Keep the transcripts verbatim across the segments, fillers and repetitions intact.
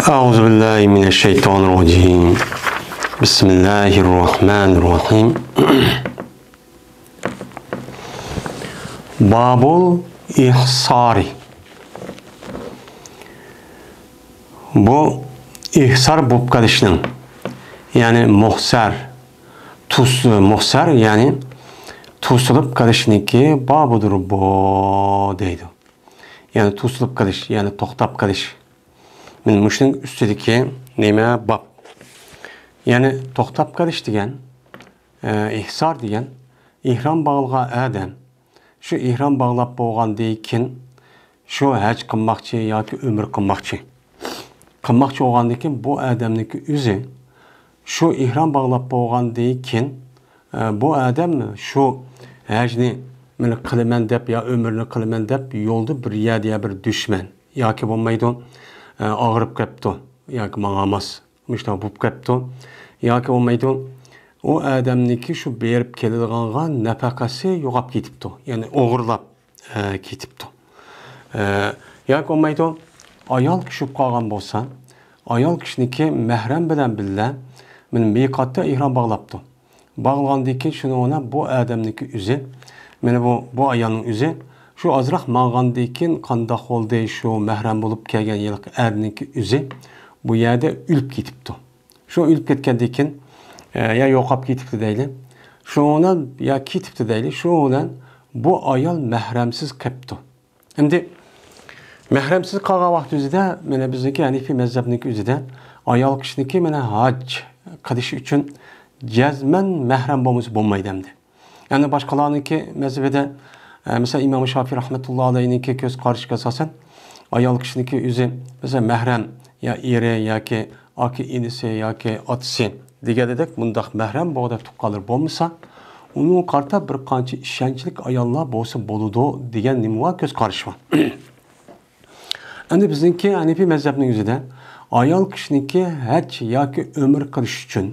أعوذ بالله من الشيطان الرجيم. بسم الله الرحمن الرحيم. باب الإحصار. بۇ ئىھسار بولۇپ قېلىشنىڭ، يەنى مۇھسەر، تۇس-، مۇھسەر، يەنى توسۇلۇپ قېلىشنىڭكى بابىدۇر بۇ دەيدۇ. يەنى توسۇلۇپ قېلىش، يەنى توختاپ قېلىش. مانا مۇشۇنىڭ ئۈستىدىكى نېمە باب. يەنى توختاپ قېلىش دېگەن، ئە، ئىھسار دېگەن، ئېھرام باغلىغان ئادەم شۇ ئېھرام باغلاپ بولغاندىن كېيىن شۇ ھەج قىلماقچى ياكى ئۆمرە قىلماقچى. قىلماقچى بولغاندىن كېيىن بۇ ئادەمنىڭكى ئۆزى شۇ ئېھرام باغلاپ بولغاندىن كېيىن، ئە، بۇ ئادەم شۇ ھەجنى مەن قىلىمەن دەپ يا ئۆمرىنى قىلىمەن دەپ يولدا بىر يەردە يا بىر دۈشمەن ياكى بولمايدۇ، ئە، ئاغرىپ قېپتۇ ياكى ماڭالماس. مۇشۇنداق بولۇپ قېپتۇ. ياكى بولمايدۇ، ئۇ ئادەمنىڭكى شۇ بېرىپ كېلىدىغانغا نەپەقەسى يوقاپ كېتىپتۇ. يەنى ئوغرىلاپ، ئە، كېتىپتۇ. ئە، ياكى بولمايدۇ، ئايال كىشى بولۇپ قالغان بولسا، ئايال كىشىنىڭكى مەھرەم بىلەن بىللە مانا مىقاتتا ئېھرام باغلاپتۇ. باغلىغاندىن كېيىن شۇنىڭ بىلەن بۇ ئادەمنىڭكى ئۆزى، مانا بۇ، بۇ ئايالنىڭ ئۆزى شۇ ئازراق ماڭغاندىن كېيىن قانداق بولدى، شۇ مەھرەم بولۇپ كەلگەن ھېلىقى ئەرنىڭكى ئۆزى بۇ يەردە ئۆلۈپ كېتىپتۇ. شۇ ئۆلۈپ كەتكەندىن كېيىن، ئە، يا يوقاپ كېتىپتۇ دەيلى. شۇنىڭ بىلەن يا كېتىپتۇ دەيلى. شۇنىڭ بىلەن بۇ ئايال مەھرەمسىز قېپتۇ. ئەمدى مەھرەمسىز قالغان ۋاقىت ئۆزىدە، مانا بىزنىڭكى ھەنىفىي مەزھەپنىڭكى ئۆزىدە ئايال كىشىنىڭكى مانا ھاج قىلىش ئۈچۈن جەزمەن مەھرەم بولمىسا بولمايدۇ ئەمدى. يەنى باشقىلارنىڭكى مەزھىپىدە، ئە، مەسىلەن، ئىمام شافىي رەھمەتۇللا ئەلەيھنىڭكى كۆز قارىشىغا ئاساسەن، ئايال كىشىنىڭكى ئۆزى، مەسىلەن، مەھرەم يا ئېرى ياكى ئاكا ئىنىسى ياكى ئاتىسى دېگەندەك مۇنداق مەھرەم بولغۇدەك تۇغقانلىرى بولمىسا، ئۇنىڭغا قارىتا بىر قانچە ئىشەنچلىك ئاياللار بولسا بولىدۇ دېگەن نېمە بار، كۆز قارىشى بار. ئەمدى بىزنىڭكى ھەنىفىي مەزھەپنىڭ ئۆزىدە ئايال كىشىنىڭكى ھەج ياكى ئۆمرە قىلىش ئۈچۈن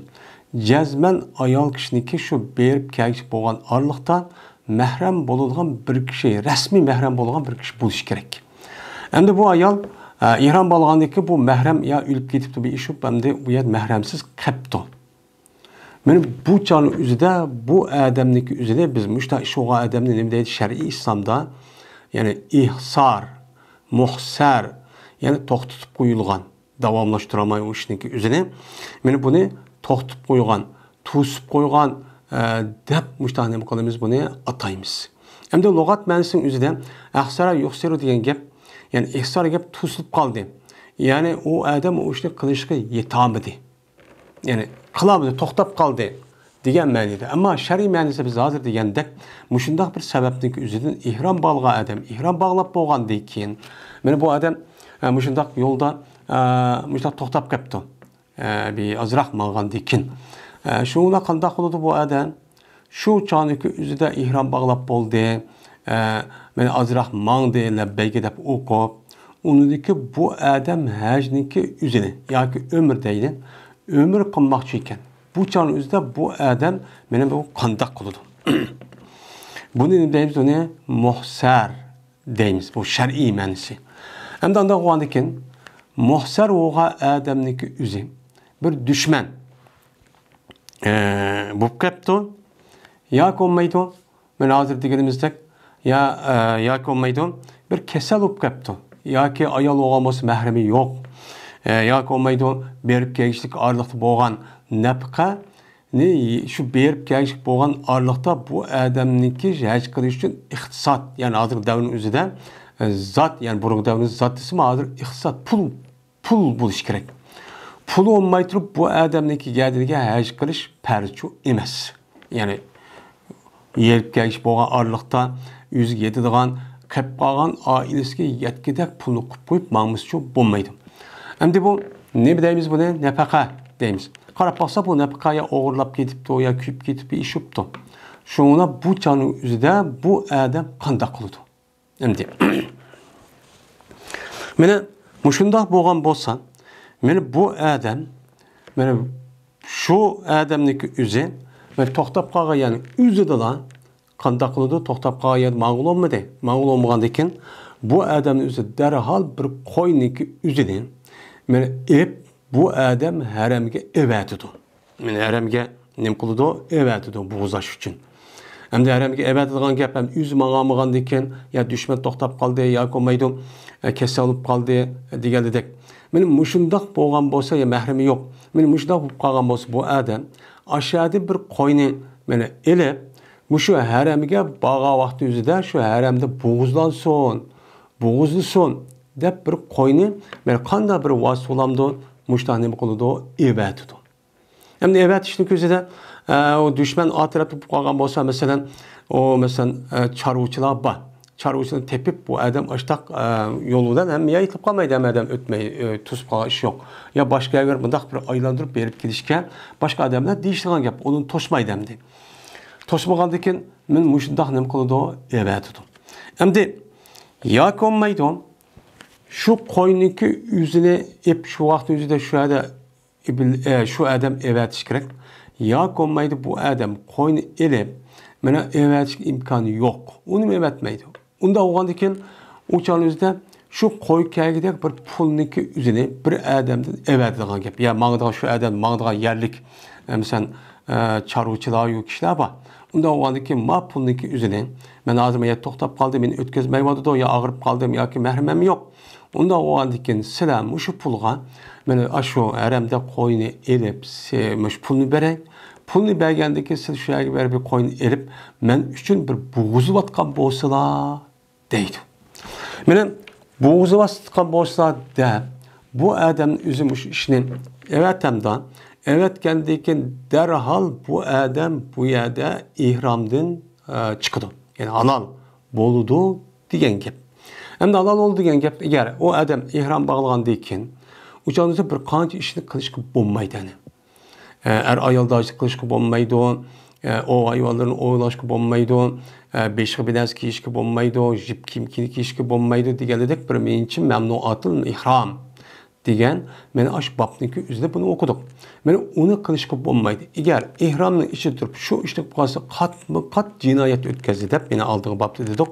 جەزمەن ئايال كىشىنىڭكى شۇ بېرىپ كەلگۈسى بولغان ئارىلىقتا مەھرەم بولىدىغان بىر كىشى، رەسمىي مەھرەم بولىدىغان بىر كىشى بولۇشى كېرەك. ئەمدى بۇ ئايال، ئە، ئېھرام بولغاندىن كېيىن بۇ مەھرەم يا ئۆلۈپ كېتىپتۇ، بىر ئىش بولۇپ، ئەمدى بۇ يەردە مەھرەمسىز قېپتۇ. مانا بۇ چاغنىڭ ئۆزىدە بۇ ئادەمنىڭكى ئۆزىنى، بىز مۇشۇنداق ئىش بولغان ئادەمنى نېمە دەيدۇ شەرئىي ئىسلامدا؟ يەنى ئىھسار، مۇھسەر، يەنى توختىتىپ قويۇلغان، داۋاملاشتۇرالماي ئۇ ئىشنىڭكى ئۆزىنى. مانا بۇنى توختىتىپ قويغان، توسۇپ قويغان، ئە، دەپ مۇشۇنداق نېمە قىلىمىز، بۇنى ئاتايمىز. ئەمدى لۇغەت مەنىسىنىڭ ئۆزىدە ئەھسەرە يۇھسىرۇ دېگەن گەپ، يەنى ئىھسار گەپ توسۇلۇپ قالدى. يەنى ئۇ ئادەم ئۇ ئىشنى قىلىشقا يېتەلمىدى. يەنى قىلالمىدى، توختاپ قالدى دېگەن مەنىدە. ئەمما شەرئىي مەنىسى بىز ھازىر دېگەندەك مۇشۇنداق بىر سەۋەبنىڭكى ئۆزىدىن ئېھرام باغلىغان ئادەم، ئېھرام باغلاپ بولغاندىن كېيىن، مانا بۇ ئادەم، ئە، مۇشۇنداق يولدا، ئە، مۇشۇنداق توختاپ قېپتۇ. ئە، بىر ئازراق ماڭغاندىن كېيىن. ئە، شۇنىڭ بىلەن قانداق قىلىدۇ بۇ ئادەم؟ شۇ چاغنىڭكى ئۆزىدە ئېھرام باغلاپ بولدى. ئە، مانا ئازراق ماڭدى، لەببەيكە دەپ ئوقۇپ. ئۇنىڭدىكى بۇ ئادەم ھەجنىڭكى ئۆزىنى ياكى ئۆمرە دەيلى، ئۆمرە قىلماقچى ئىكەن. بۇ چاغنىڭ ئۆزىدە بۇ ئادەم مانا بۇ قانداق قىلىدۇ؟ بۇنى نېمە دەيمىز؟ بۇنى مۇھسەر دەيمىز. بۇ شەرئىي مەنىسى. ئەمدى ئانداق بولغاندىن كېيىن مۇھسەر بولغان ئادەمنىڭكى ئۆزى بىر دۈشمەن، ئە، بولۇپ قېپتۇ. ياكى بولمايدۇ. مانا ھازىر دېگىنىمىزدەك، يا، ئە، ياكى بولمايدۇ، بىر كېسەل بولۇپ قېپتۇ. ياكى ئايال بولغان بولسا مەھرىمى يوق. ئە، ياكى بولمايدۇ، بېرىپ كەلگۈچىلىك ئارىلىقتا بولغان نەپقە نى شۇ بېرىپ كەلگۈچىلىك بولغان ئارىلىقتا بۇ ئادەمنىڭكى ھەج قىلىش ئۈچۈن ئىقتىساد، يەنى ھازىرقى دەۋرنىڭ ئۆزىدە، ئە، زات، يەنى بۇرۇنقى دەۋرنىڭ زات دېسىمۇ، ھازىر ئىقتىساد، پۇل، پۇل بولۇشى كېرەك. پۇل بولماي تۇرۇپ بۇ ئادەمنىڭكى گەدىنىگە ھەج قىلىش پەرزچۇ ئەمەس. يەنى يېرىپ كەلگۈچى بولغان ئارىلىقتا ئۆزىگە يېتىدىغان، قېلىپ قالغان ئائىلىسىگە يەتكۈدەك پۇلنى قىلىپ قويۇپ ماڭمىسىچۇ بولمايدۇ. ئەمدى بۇ نېمە دەيمىز بۇنى؟ نەپەقە دەيمىز. قاراپ باقسا، بۇ نەپەقە يا ئوغرىلاپ كېتىپتۇ، يا كۆيۈپ كېتىپتۇ، ئىشىپتۇ. شۇڭا بۇ چاغنىڭ ئۆزىدە بۇ ئادەم قانداق قىلىدۇ؟ ئەمدى مانا مۇشۇنداق بولغان بولسا، مانا بۇ ئادەم، مانا شۇ ئادەمنىڭكى ئۆزى، مانا توختاپ قالغان يەرنىڭ ئۆزىدىلا قانداق قىلىدۇ؟ توختاپ قالغان يەردە ماڭغىلى بولمىدى. ماڭغىلى بولمىغاندىن كېيىن بۇ ئادەمنىڭ ئۆزى دەرھال بىر قوينىڭكى ئۆزىنى مانا ئېپ، بۇ ئادەم ھەرەمگە ئېۋەتىدۇ. مانا ھەرەمگە نېمە قىلىدۇ؟ ئېۋەتىدۇ بوغۇزلاش ئۈچۈن. ئەمدى ھەرەمگە ئېۋەتىدىغان گەپ ھەم ئۆزى ماڭالمىغاندىكىن، يا دۈشمەن توختاپ قالدى، ياكى بولمايدۇ، ئە، كېسەل بولۇپ قالدى، دېگەندەك. مانا مۇشۇنداق بولغان بولسا، يا مەھرىمى يوق. مانا مۇشۇنداق بولۇپ قالغان بولسا، بۇ ئادەم ئاشۇ يەردە بىر قوينى، مانا، ئېلىپ، مۇشۇ ھەرەمگە بارغان ۋاقتى ئۆزىدە شۇ ھەرەمدە بوغۇزلانسۇن، بوغۇزلىسۇن دەپ بىر قوينى، مانا، قانداق بىر ۋاسىتە بولامدۇ، مۇشۇنداق نېمە قىلىدۇ، ئېۋەتىدۇ. ئەمدى ئەۋەتىشنىڭ كۆزىدە، ئە، ئۇ دۈشمەن ئا تەرەپتە بولۇپ قالغان بولسا، مەسىلەن، ئۇ، مەسىلەن، ئە، چارۋىچىلار بار. چارۋىچىلارنى تېپىپ، بۇ ئادەم ئاشتاق، ئە، يول بىلەن ھەممە يەر يېتىلىپ قالمايدۇ، ھەممە ئادەم ئۆتمەي، ئە، توسۇپ قالغان ئىش يوق. يا باشقا يەرگە بۇنداق بىر ئايلاندۇرۇپ بېرىپ كېلىشكە باشقا ئادەملەر دېيىشىدىغان گەپ، ئۇنى توسمايدۇ ئەمدى. توسمىغاندىن كېيىن مانا مۇشۇنداق نېمە قىلىدۇ؟ ئەۋەتىدۇ. ئەمدى ياكى بولمايدۇ، شۇ قوينىڭكى ئۆزىنى ئېپ، شۇ ۋاقىت ئۆزىدە شۇ يەردە ئىبل-، ئە، شۇ ئادەم ئەۋەتىش كېرەك. ياكى بولمايدۇ، بۇ ئادەم قوينى ئېلىپ، مانا ئەۋەتىشكە ئىمكانى يوق. ئۇنىمۇ ئەۋەتمەيدۇ. ئۇنداق بولغاندىن كېيىن، ئۇ چاغنىڭ ئۆزىدە شۇ قوي كەلگۈدەك بىر پۇلنىڭكى ئۆزىنى بىر ئادەمدىن ئەۋەتىدىغان گەپ. يا ماڭىدىغان، شۇ ئادەم ماڭىدىغان يەرلىك، ئە، مەسىلەن، ئە، چارۋىچىلار يا كىشىلەر بار. ئۇنداق بولغاندىن كېيىن، ما پۇلنىڭكى ئۆزىنى، مەن ھازىر مانا يەردە توختاپ قالدىم، مېنى ئۆتكۈزمەيۋاتىدۇ، يا ئاغرىپ قالدىم ياكى مەھرىمىم يوق. ئۇنداق بولغاندىن كېيىن سىلەر مۇشۇ پۇلغا، مانا ئاشۇ ھەرەمدە قوينى ئېلىپ، سى-، مۇشۇ پۇلنى بېرەي. پۇلنى بەرگەندىن كېيىن سىلەر شۇ يەرگە بېرىپ بىر قوينى ئېلىپ، مەن ئۈچۈن بىر بوغۇزلىۋاتقان بولسىلا، دەيدۇ. مانا بوغۇزلىۋاتقان بولسىلا دەپ، بۇ ئادەم ئۆزى مۇشۇ ئىشنى ئەۋەتەمدۇ، ئەۋەتكەندىن كېيىن دەرھال بۇ ئادەم بۇ يەردە ئېھرامدىن، ئە، چىقىدۇ. يەنى ھالال بولىدۇ دېگەن گەپ. ئەمدى ھالال بولىدۇ دېگەن گەپ، ئەگەر ئۇ ئادەم ئېھرام باغلىغاندىن كېيىن، ئۇ چاغدا بىر قانچە ئىشنى قىلىشقا بولمايدۇ، يەنى. ئە، ئەر ئايال داجىلىق قىلىشقا بولمايدۇ، ئە، ئوۋ ھايۋانلىرىنى ئوۋلاشقا بولمايدۇ، ئە، بېشىغا بىر نەرسە كىيىشكە بولمايدۇ، جىپ كىيىم كىيىشكە بولمايدۇ دېگەندەك بىر نەچچە مەمنۇئاتۇل ئېھرام دېگەن، مانا ئاشۇ بابنىڭكى ئۆزىدە بۇنى ئوقۇدۇق. مانا ئۇنى قىلىشقا بولمايدۇ. ئەگەر ئېھرامنىڭ ئىچىدە تۇرۇپ شۇ ئىشنى قىلىپ قالسا، قاتمۇ قات جىنايەت ئۆتكەزدى دەپ، مانا ئالدىنقى بابتا دېدۇق.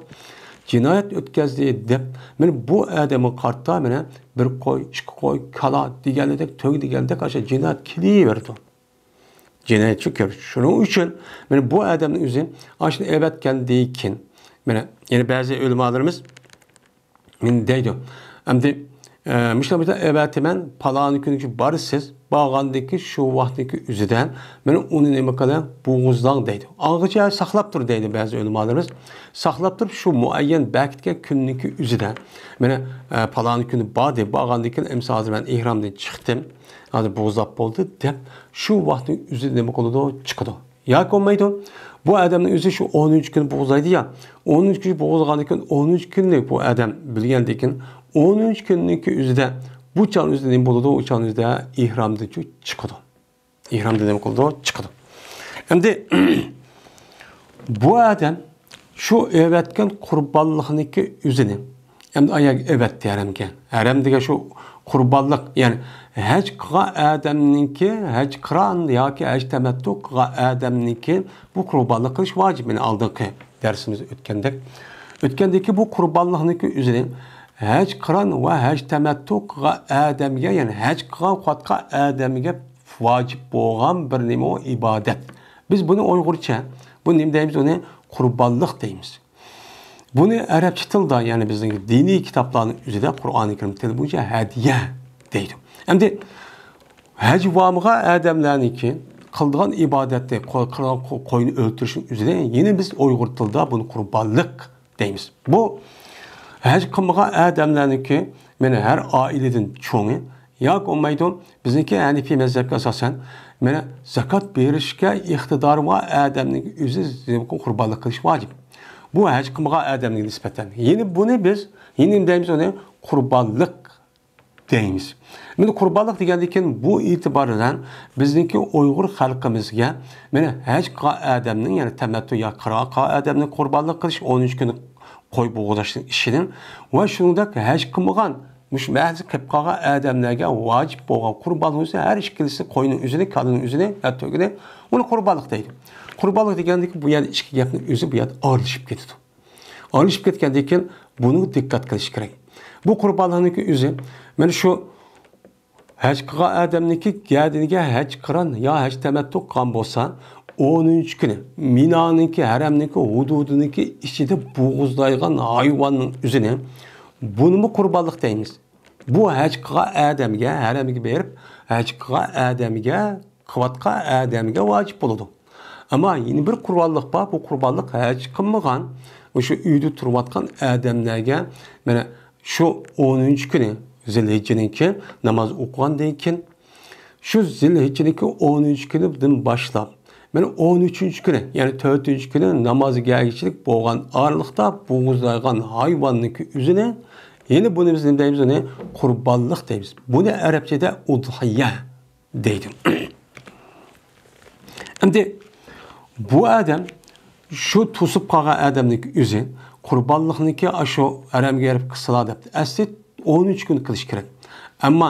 جىنايەت ئۆتكەزدى دەپ، مانا بۇ ئادەمگە قارىتا مانا بىر قوي، ئىككى قوي، كالا دېگەندەك، تۆگە دېگەندەك ئاشۇ جىنايەت كېلىۋېرىدۇ. جىنايەتچى كۆرۈش. شۇنىڭ ئۈچۈن مانا بۇ ئادەمنىڭ ئۆزى ئاشۇنى ئەۋەتكەندىن كېيىن، مانا يەنە بەزى ئۆلىمالىرىمىز مانا دەيدۇ. ئەمدى، ئە، مۇشۇنداق بىر ئەۋەتىمەن، پالانى كۈنى بارىسىز، بارغاندىكى شۇ ۋاقىتتىكى ئۆزىدە مانا ئۇنى نېمە قىلىڭ، بوغۇزلاڭ دەيدۇ. ئالغىچە ساقلاپ تۇر دەيدۇ بەزى ئۆلىمالىرىمىز. ساقلاپ تۇرۇپ شۇ مۇئەييەن بەكىتكەن كۈننىكى ئۆزىدە مانا، ئە، پالانى كۈنى باردى، بارغاندىن كېيىن ئەمسە ھازىر مەن ئېھرامدىن چىقتىم، ھازىر بوغۇزلاپ بولدى دەپ شۇ ۋاقىتنىڭ ئۆزىدە نېمە قىلىدۇ؟ چىقىدۇ. ياكى بولمايدۇ. بۇ ئادەمنىڭ ئۆزى شۇ ئونىنچى كۈنى بوغۇزلايدۇ يا. ئونىنچى كۈنى بوغۇزلىغاندىن كېيىن، ئونىنچى كۈننى بۇ ئادەم بىلگەندىن كېيىن، ئونىنچى كۈننىڭكى ئۆزىدە، بۇ چاغنىڭ ئۆزىدە نېمە بولىدۇ؟ ئۇ چاغنىڭ ئۆزىدە ئېھرامدىن چىقىدۇ. ئېھرامدىن نېمە قىلىدۇ؟ چىقىدۇ. ئەمدى بۇ ئادەم شۇ ئەۋەتكەن قۇربانلىقنىڭكى ئۆزىنى، ئەمدى ئاياغ ئەۋەتتى ھەرەمگە. ھەرەم دېگەن شۇ قۇربانلىق، يەنى ھەج قىلغان ئادەمنىڭكى، ھەج قىران ياكى ھەج تەمەتتۇ قىلغان ئادەمنىڭكى بۇ قۇربانلىق قىلىش ۋاجىپ. مانا ئالدىنقى دەرسىمىزدە ئۆتكەندەك. ئۆتكەندىكى بۇ قۇربانلىقنىڭكى ئۆزىنى ھەج قىران ۋە ھەج تەمەتتۇ قىلغان ئادەمگە، يەنى ھەج قىلغان قىلىۋاتقان ئادەمگە ۋاجىپ بولغان بىر نېمە ئۇ ئىبادەت. بىز بۇنى ئۇيغۇرچە، بۇ نېمە دەيمىز؟ ئۇنى قۇربانلىق دەيمىز. بۇنى ئەرەبچە تىلدا، يەنى بىزنىڭ دىنىي كىتابلارنىڭ ئۆزىدە قۇرئانى كەرىم تىلى بويىچە ھەدىيە دەيدۇ. ئەمدى ھەج بارمىغان ئادەملەرنىڭكى قىلىدىغان ئىبادەتنى، قو-، قىلغان قو-، قوينى ئۆلتۈرۈشنىڭ ئۆزىدە يەنە بىز ئۇيغۇر تىلىدا بۇنى قۇربانلىق دەيمىز. بۇ ھەج قىلمىغان ئادەملەرنىڭكى، مانا ھەر ئائىلىدىن چوڭى، ياكى بولمايدۇ، بىزنىڭكى ھەنىفىي مەزھەپكە ئاساسەن، مانا زاكات بېرىشكە ئىقتىدارى بار ئادەمنىڭ ئۆزى قۇربانلىق قىلىش ۋاجىپ. بۇ ھەج قىلمىغان ئادەمگە نىسبەتەن. يەنى بۇنى بىز، يەنە نېمە دەيمىز ئۇنى؟ قۇربانلىق دەيمىز. مانا قۇربانلىق دېگەندىن كېيىن بۇ ئېتىبار بىلەن بىزنىڭكى ئۇيغۇر خەلقىمىزگە مانا ھەج قىلغان ئادەمنىڭ، يەنى تەمەتتۇ يا قىران قىلغان ئادەمنىڭ قۇربانلىق قىلىش، ئونىنچى كۈنى قوي بوغۇزلاشنىڭ ئىشىدىن ۋە شۇنىڭدەك ھەج قىلمىغان، مۇشۇ مەھەلدە قېلىپ قالغان ئادەملەرگە ۋاجىپ بولغان قۇربان ئۆزى، ھەر ئىككىلىسى قوينىڭ ئۆزىنى، كالىنىڭ ئۆزىنى، يا تۆگىنى، ئۇنى قۇربانلىق دەيدۇ. قۇربانلىق دېگەندىكى بۇ يەردە ئىككى گەپنىڭ ئۆزى بۇ يەردە ئارىلىشىپ كېتىدۇ. ئارىلىشىپ كەتكەندىن كېيىن بۇنىڭغا دىققەت قىلىش كېرەك. بۇ قۇربانلىقنىڭكى ئۆزى، مانا شۇ ھەج قىلغان ئادەمنىڭكى گەدىنىگە ھەج قىران يا ھەج تەمەتتۇ قىلغان بولسا، ئونىنچى كۈنى مىنانىڭكى، ھەرەمنىڭكى ھۇدۇدىنىڭكى ئىچىدە بوغۇزلايدىغان ھايۋاننىڭ ئۆزىنى، بۇنىمۇ قۇربانلىق دەيمىز. بۇ ھەج قىلغان ئادەمگە، ھەرەمگە بېرىپ ھەج قىلغان ئادەمگە، قىلىۋاتقان ئادەمگە ۋاجىپ بولىدۇ. ئەمما يەنە بىر قۇربانلىق بار. بۇ قۇربانلىق ھەج قىلمىغان، مۇشۇ ئۆيدە تۇرۇۋاتقان ئادەملەرگە، مانا شۇ ئونىنچى كۈنى، زىلھىججىنىڭكى ناماز ئوقۇغاندىن كېيىن، شۇ زىلھىججىنىڭكى ئونىنچى كۈنىدىن باشلاپ، مانا ئون ئۈچىنچى كۈنى، يەنى تۆتىنچى كۈنى نامازغا كەلگۈچىلىك بولغان ئارىلىقتا بوغۇزلايدىغان ھايۋاننىڭكى ئۆزىنى، يەنە بۇنى بىز نېمە دەيمىز؟ ئۇنى قۇربانلىق دەيمىز. بۇنى ئەرەبچىدە ئۇدھىيە دەيدۇ. ئەمدى بۇ ئادەم، شۇ توسۇپ قالغان ئادەمنىڭكى ئۆزى قۇربانلىقنىكى ئاشۇ ھەرەمگە بېرىپ قىلسىلا دەپتۇ. ئەسلى ئونىنچى كۈنى قىلىش كېرەك. ئەمما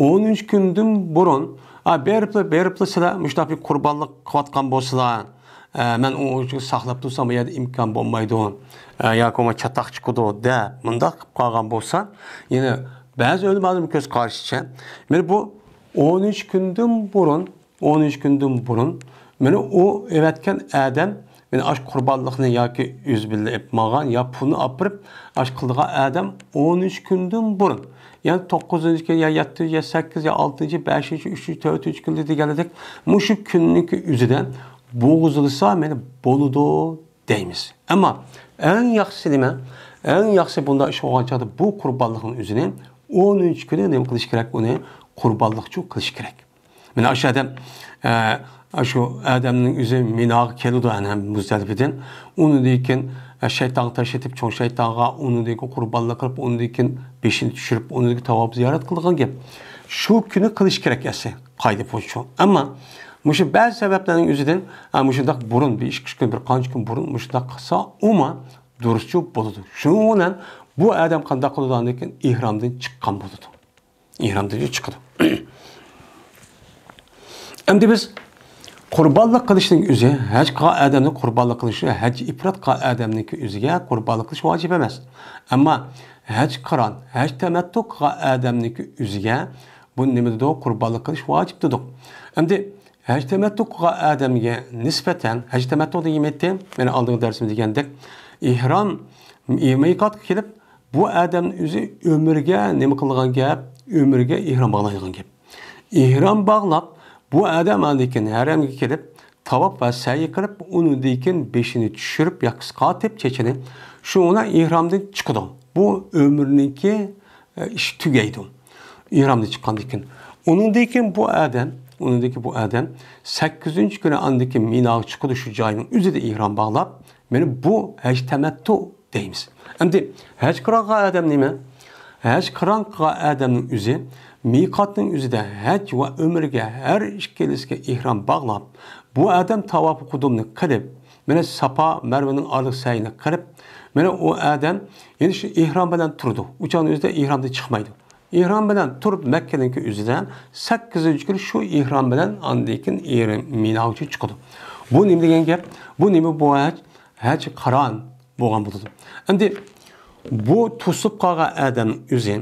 ئونىنچى كۈندىن بۇرۇن، «ئا، بېرىپلا، بېرىپلا سىلەر مۇشۇنداق بىر قۇربانلىق قىلىۋاتقان بولسىلا، ئە، مەن ئۇ ئۈچۈن ساقلاپ تۇرسام، بۇ يەردە ئىمكان بولمايدۇ، ئە، ياكى بولمىسا چاتاق چىقىدۇ» دەپ، مۇنداق قىلىپ قالغان بولسا، يەنە بەزى ئۆلىمالارنىڭ كۆز قارىشىچە، مانا بۇ ئونىنچى كۈندىن بۇرۇن، ئونىنچى كۈندىن بۇرۇن، مانا ئۇ ئېۋەتكەن ئادەم، مانا ئاشۇ قۇربانلىقنى ياكى ئۆزى بىللە ئېلىپ ماڭغان، يا پۇلنى ئاپىرىپ، ئاشۇ قىلىدىغان ئادەم ئونىنچى كۈندىن بۇرۇن، يەنى توققۇزىنچى كۈن، يا يەتتە، يا سەككىز، يا ئالتىنچى، بەشىنچى، ئۈچىنچى، تۆتىنچى كۈندە دېگەندەك، مۇشۇ كۈننىڭكى ئۆزىدە بوغۇزلىسا، مانا بولىدۇ دەيمىز. ئەمما ئەڭ ياخشىسى نېمە؟ ئەڭ ياخشىسى بۇنداق ئىش بولغان چاغدا بۇ قۇربانلىقنىڭ ئۆزىنى ئونىنچى كۈنى نېمە قىلىش كېرەك؟ ئۇنى قۇربانلىقچۇ قىلىش كېرەك. مانا ئاشۇ ئادەم، ئە، ئاشۇ ئادەمنىڭ ئۆزى مىناغا كېلىدۇ، ئەنە مۇزدەلىپىدىن. ئۇنىڭدىن كېيىن، ئە، شەيتانغا تاش ئېتىپ، چوڭ شەيتانغا، ئۇنىڭدىن كېيىن قۇربانلىق قىلىپ، ئۇنىڭدىن كېيىن بېشىنى چۈشۈرۈپ، ئۇنىڭدىن كېيىن تاۋاپ زىيارەت قىلىدىغان گەپ. شۇ كۈنى قىلىش كېرەك ئەسلى، قائىدە بويىچە. ئەمما مۇشۇ بەزى سەۋەبلەرنىڭ ئۆزىدىن، ئە، مۇشۇنداق بۇرۇن، بىر ئىككى، ئۈچ كۈن، بىر قانچە كۈن بۇرۇن مۇشۇنداق قىلسا، ئۇمۇ دۇرۇسچۇ بولىدۇ. شۇنىڭ بىلەن بۇ ئادەم قانداق قىلىدۇ؟ ئاندىن كېيىن ئېھرامدىن چىققان بولىدۇ. ئېھرامدىن چىقىدۇ. ئەمدى بىز قۇربانلىق قىلىشنىڭ ئۆزى، ھەج قىلغان ئادەمنىڭ قۇربانلىق قىلىشى، ھەج ئىپرات قىلغان ئادەمنىڭكى ئۆزىگە قۇربانلىق قىلىش ۋاجىپ ئەمەس. ئەمما ھەج قىران، ھەج تەمەتتۇ قىلغان ئادەمنىڭكى ئۆزىگە بۇ نېمە دېدۇق؟ قۇربانلىق قىلىش ۋاجىپ دېدۇق. ئەمدى ھەج تەمەتتۇ قىلغان ئادەمگە نىسبەتەن، ھەج تەمەتتۇ دېگەن نېمە ئىدى؟ مانا ئالدىنقى دەرسىمدە دېگەندەك، ئېھرام، مىقاتقا كېلىپ، بۇ ئادەم ئۆزى ئۆمرىگە نېمە قىلىدىغان گەپ؟ ئۆمرىگە ئېھرام باغلايدىغان گەپ. ئېھرام باغلاپ، بۇ ئادەم ئاندىن كېيىن ھەرەمگە كېلىپ، تاۋاپ ۋە سەي قىلىپ، ئۇنىڭدىن كېيىن بېشىنى چۈشۈرۈپ، ياكىسى قاتىپ چېچىنى، شۇ بىلەن ئېھرامدىن چىقىدۇ. بۇ ئۆمرىنىڭكى، ئە، ئىشى تۈگەيدۇ. ئېھرامدىن چىققاندىن كېيىن. ئۇنىڭدىن كېيىن بۇ ئادەم، ئۇنىڭدىن كېيىن بۇ ئادەم سەككىزىنچى كۈنى ئاندىن كېيىن مىناغا چىقىدۇ، شۇ جاينىڭ ئۆزىدە ئېھرام باغلاپ. مانا بۇ ھەج تەمەتتۇ دەيمىز. ئەمدى ھەج قىران قىلغان ئادەم نېمە؟ ھەج قىران قىلغان ئادەمنىڭ ئۆزى مىقاتنىڭ ئۆزىدە ھەج ۋە ئۆمرىگە ھەر ئىككىلىسىگە ئېھرام باغلاپ، بۇ ئادەم تاۋاپى قۇدۇمنى قىلىپ، مانا ساپا مەرۋىنىڭ ئارىلىق سەينى قىلىپ، مانا ئۇ ئادەم يەنە شۇ ئېھرام بىلەن تۇرىدۇ. ئۇ چاغنىڭ ئۆزىدە ئېھرامدىن چىقمايدۇ. ئېھرام بىلەن تۇرۇپ، مەككىنىڭكى ئۆزىدە سەككىزىنچى كۈنى شۇ ئېھرام بىلەن ئاندىن كېيىن ئېرى مىناغا چىقىدۇ. بۇ نېمە دېگەن گەپ؟ بۇ نېمە؟ بۇ ھەج، ھەج قىران بولغان بولىدۇ. ئەمدى بۇ توسۇپ قالغان ئادەمنىڭ ئۆزى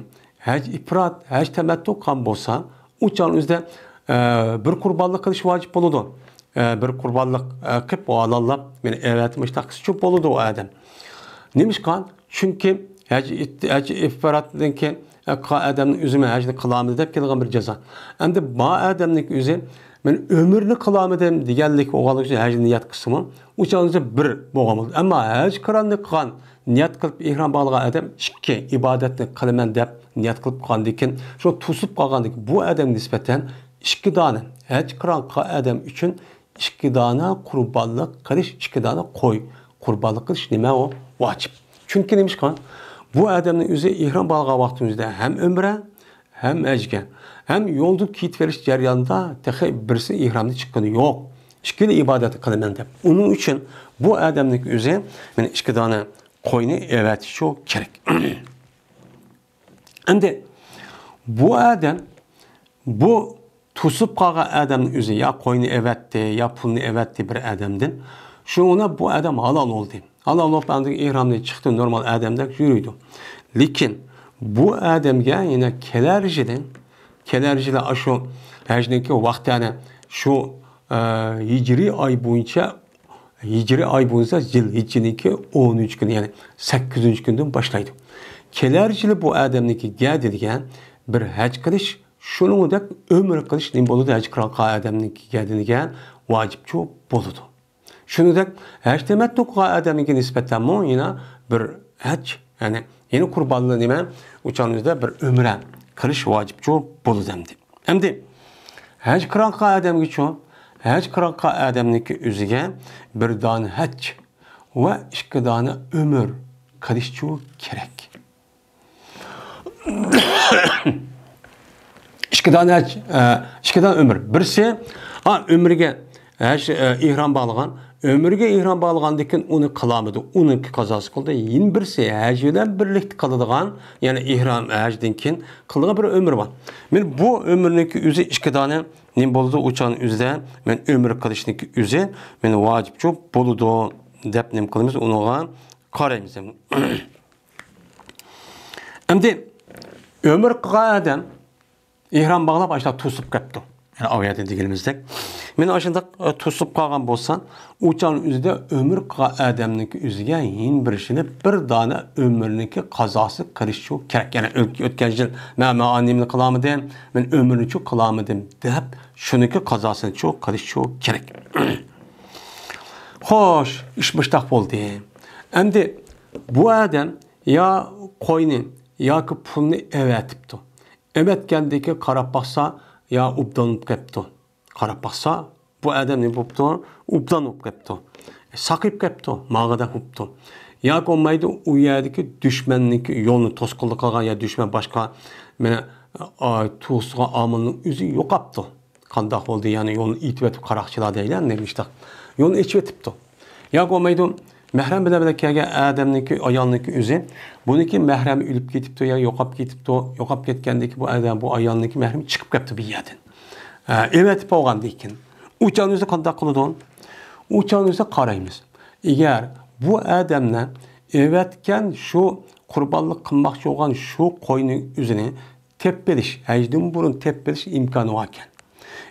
ھەج ئىپرات، ھەج تەمەتتۇ قىلغان بولسا، ئۇ چاغنىڭ ئۆزىدە، ئە، بىر قۇربانلىق قىلىش ۋاجىپ بولىدۇ. ئە، بىر قۇربانلىق، ئە، قىلىپ، ھالاللاپ، مانا ئەۋەتىپ مۇشۇنداق قىلسىچۇ بولىدۇ ئۇ ئادەم. نېمىشقا؟ چۈنكى ھەج ئىت-، ھەج ئىپراتتىن كېيىن، ئە، قىلغان ئادەمنىڭ ئۆزىمۇ ھەجنى قىلالمىدى دەپ كېلىدىغان بىر جازا. ئەمدى بار ئادەمنىڭكى ئۆزى، «مەن ئۆمرىنى قىلالمىدىم» دېگەنلىك بولغانلىقى ئۈچۈن ھەجنى نىيەت قىلسىمۇ، ئۇ چاغنىڭ ئۆزى بىر بولغان بولىدۇ. ئەمما ھەج قىراننى قىلغان، نىيەت قىلىپ ئېھرام باغلىغان ئادەم ئىككى ئىبادەتنى قىلىمەن دەپ نىيەت قىلىپ قالغاندىن كېيىن، شۇ توسۇپ قالغاندىن كېيىن بۇ ئادەمگە نىسبەتەن ئىككى دانە، ھەج قىران قىلغان ئادەم ئۈچۈن ئىككى دانە قۇربانلىق قىلىش، ئىككى دانە قوي قۇربانلىق قىلىش نېمە ئۇ؟ ۋاجىپ. چۈنكى نېمىشقا؟ بۇ ئادەمنىڭ ئۆزى ئېھرام باغلىغان ۋاقتىمىزدا ھەم ئۆمرە، ھەم ھەجگە، ھەم يولدا كېتىۋېرىش جەريانىدا تېخى بىرسى ئېھرامدىن چىققىنى يوق. ئىككىلا ئىبادەتنى قىلىمەن دەپ. ئۇنىڭ ئۈچۈن بۇ ئادەمنىڭ ئۆزى مانا ئىككى دانە قوينى ئەۋەتىشى كېرەك. ئەمدى بۇ ئادەم، بۇ توسۇپ قالغان ئادەمنىڭ ئۆزى يا قوينى ئەۋەتتى، يا پۇلنى ئەۋەتتى بىر ئادەمدىن. شۇڭا بۇ ئادەم ھالال بولدى. ھالال بولۇپ، ئاندىن ئېھرامدىن چىقتى، نورمال ئادەمدەك يۈرىدۇ. لېكىن بۇ ئادەمگە يەنە كېلەر يىلى كېلەر يىلى ئاشۇ ھەجنىڭكى ۋاقتى، يەنى شۇ، ئە، ھىجرىي ئاي بويىچە، ھىجرىي ئاي بولسا زىلھىججىنىڭكى ئونىنچى كۈنى، يەنى سەككىزىنچى كۈندىن باشلايدۇ. كېلەر يىلى بۇ ئادەمنىڭكى گەدىنىگە بىر ھەج قىلىش، شۇنىڭدەك ئۆمرە قىلىش نېمە بولىدۇ؟ ھەج قىلغان ئادەمنىڭكى گەدىنىگە ۋاجىپچۇ بولىدۇ. شۇنىڭدەك ھەج تەمەتتۇ قىلغان ئادەمگە نىسبەتەنمۇ يەنە بىر ھەج، يەنى يەنە قۇربانلىق نېمە؟ ئۇ چاغنىڭ ئۆزىدە بىر ئۆمرە قىلىش ۋاجىپچۇ بولىدۇ ئەمدى. ئەمدى ھەج قىلغان ئادەمگىچۇ، ھەج قىلغان ئادەمنىڭكى ئۆزىگە بىر دانە ھەج ۋە ئىككى دانە ئۆمرە قىلىشچۇ كېرەك. ئىككى دانە ھەج، ئە، ئىككى دانە ئۆمرە. بىرسى، ئا، ئۆمرىگە ھەج، ئە، ئېھرام باغلىغان. ئۆمرىگە ئېھرام باغلىغاندىن كېيىن ئۇنى قىلالمىدى. ئۇنىڭكى قازاسى قىلدى. يەنە بىرسى، ھەج بىلەن بىرلىكتە قىلىدىغان، يەنى ئېھرام ھەجدىن كېيىن قىلىدىغان بىر ئۆمرە بار. مانا بۇ ئۆمرىنىڭكى ئۆزى ئىككى دانە نېمە بولىدۇ؟ ئۇ چاغنىڭ ئۆزىدە مانا ئۆمرە قىلىشنىڭكى ئۆزى مانا ۋاجىپچۇ بولىدۇ دەپ نېمە قىلىمىز؟ ئۇنىڭغا قارايمىز. ئەمدى ئۆمرە قىلغان ئادەم ئېھرام باغلاپ، ئاشۇنداق توسۇپ كەپتۇ. يەنى ئاۋۇ يەردە دېگىنىمىزدەك. مانا ئاشۇنداق، ئە، توسۇپ قالغان بولسا، ئۇ چاغنىڭ ئۆزىدە ئۆمرە قىلغان ئادەمنىڭكى ئۆزىگە يەنە بىر يىلى بىر دانە ئۆمرىنىڭكى قازاسى قىلىشچۇ كېرەك. يەنى ئۆت-، ئۆتكەن يىل مەن، مەن ئانىمنى قىلالمىدىم، مەن ئۆمرىنىچۇ قىلالمىدىم دەپ، شۇنىڭكى قازاسىنىچۇ قىلىشچۇ كېرەك. خوش، ئىش مۇشتاق بولدى. ئەمدى بۇ ئادەم يا قوينى ياكى پۇلنى ئەۋەتىپتۇ. ئەۋەتكەندىكى قاراپ باقسا، يا ئوبدان بولۇپ كەپتۇ. قاراپ باقسا، بۇ ئادەم نېمە بوپتۇ؟ ئوبدان بولۇپ كەپتۇ. ساقىيىپ كەپتۇ، ماڭغۇدەك بوپتۇ. ياكى بولمايدۇ، ئۇ يەردىكى دۈشمەننىڭكى يولىنى توسقۇنلۇق قىلغان يا دۈشمەن باشقا مانا، ئا، توسىدىغان ئامىلنىڭ ئۆزى يوقاپتۇ. قانداق بولدى؟ يەنى يولنى ئېتىۋېتىپ قاراقچىلار دەيلى، نېمە ئىشتا. يولنى ئېچىۋېتىپتۇ. ياكى بولمايدۇ، مەھرەم بىلەن بىللە كەلگەن ئادەمنىڭكى، ئايالنىڭكى ئۆزى، بۇنىڭكى مەھرەمى ئۆلۈپ كېتىپتۇ يا يوقاپ كېتىپتۇ، يوقاپ كەتكەندىكى بۇ ئادەم، بۇ ئايالنىڭكى مەھرىمى چىقىپ كەپتۇ بۇ يەردىن. ئە، ئەۋەتىپ بولغاندىن كېيىن. ئۇ چاغنىڭ ئۆزىدە قانداق قىلىدۇ؟ ئۇ چاغنىڭ ئۆزىدە قارايمىز. ئەگەر بۇ ئادەمنى ئەۋەتكەن شۇ قۇربانلىق قىلماقچى بولغان شۇ قوينىڭ ئۆزىنى تېپىۋېلىش، ھەجدىن بۇرۇن تېپىۋېلىش ئىمكانى باركەن.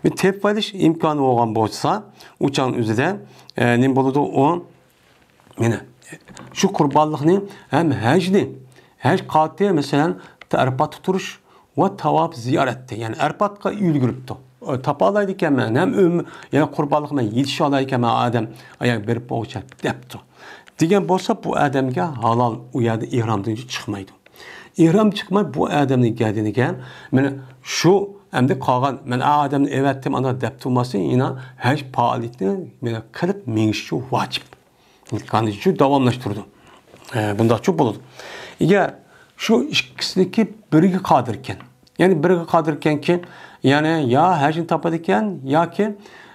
بىر تېپىۋېلىش ئىمكانى بولغان بولسا، ئۇ چاغنىڭ ئۆزىدە، ئە، نېمە بولىدۇ ئۇ؟ مانا، شۇ قۇربانلىقنى ھەم ھەجنى، ھەج قاتى، مەسىلەن، ئەرپاتتا تۇرۇش ۋە تاۋاپ زىيارەتتە، يەنى ئەرپاتقا ئۈلگۈرۈپتۇ. ئە، تاپالايدىكەنمەن، ھەم ئۆم-، يەنى قۇربانلىققا مەن يېتىشەلەيدىكەنمەن، ئادەم ئاياغ بېرىپ بولغۇچە دەپتۇ. دېگەن بولسا، بۇ ئادەمگە ھالال ئۇ يەردە ئېھرامدىن چىقمايدۇ. ئېھرام چىقماي بۇ ئادەمنىڭ گەدىنىگە، مانا شۇ ئەمدى قالغان، مەن ئا ئادەمنى ئەۋەتتىم، ئانا دەپ تۇرماستىن، يەنە ھەج پائالىيىتىنى مانا قىلىپ مېڭىشى ۋاجىپ. قانۇنچە داۋاملاشتۇرىدۇ. ئە، بۇنداقچۇ بولىدۇ. ئەگەر شۇ ئىككىسىنىڭكى بىرىگە قادىر ئىكەن، يەنى بىرىگە قادىر ئىكەنكى، يەنى يا ھەجنى تاپىدىكەن ياكى،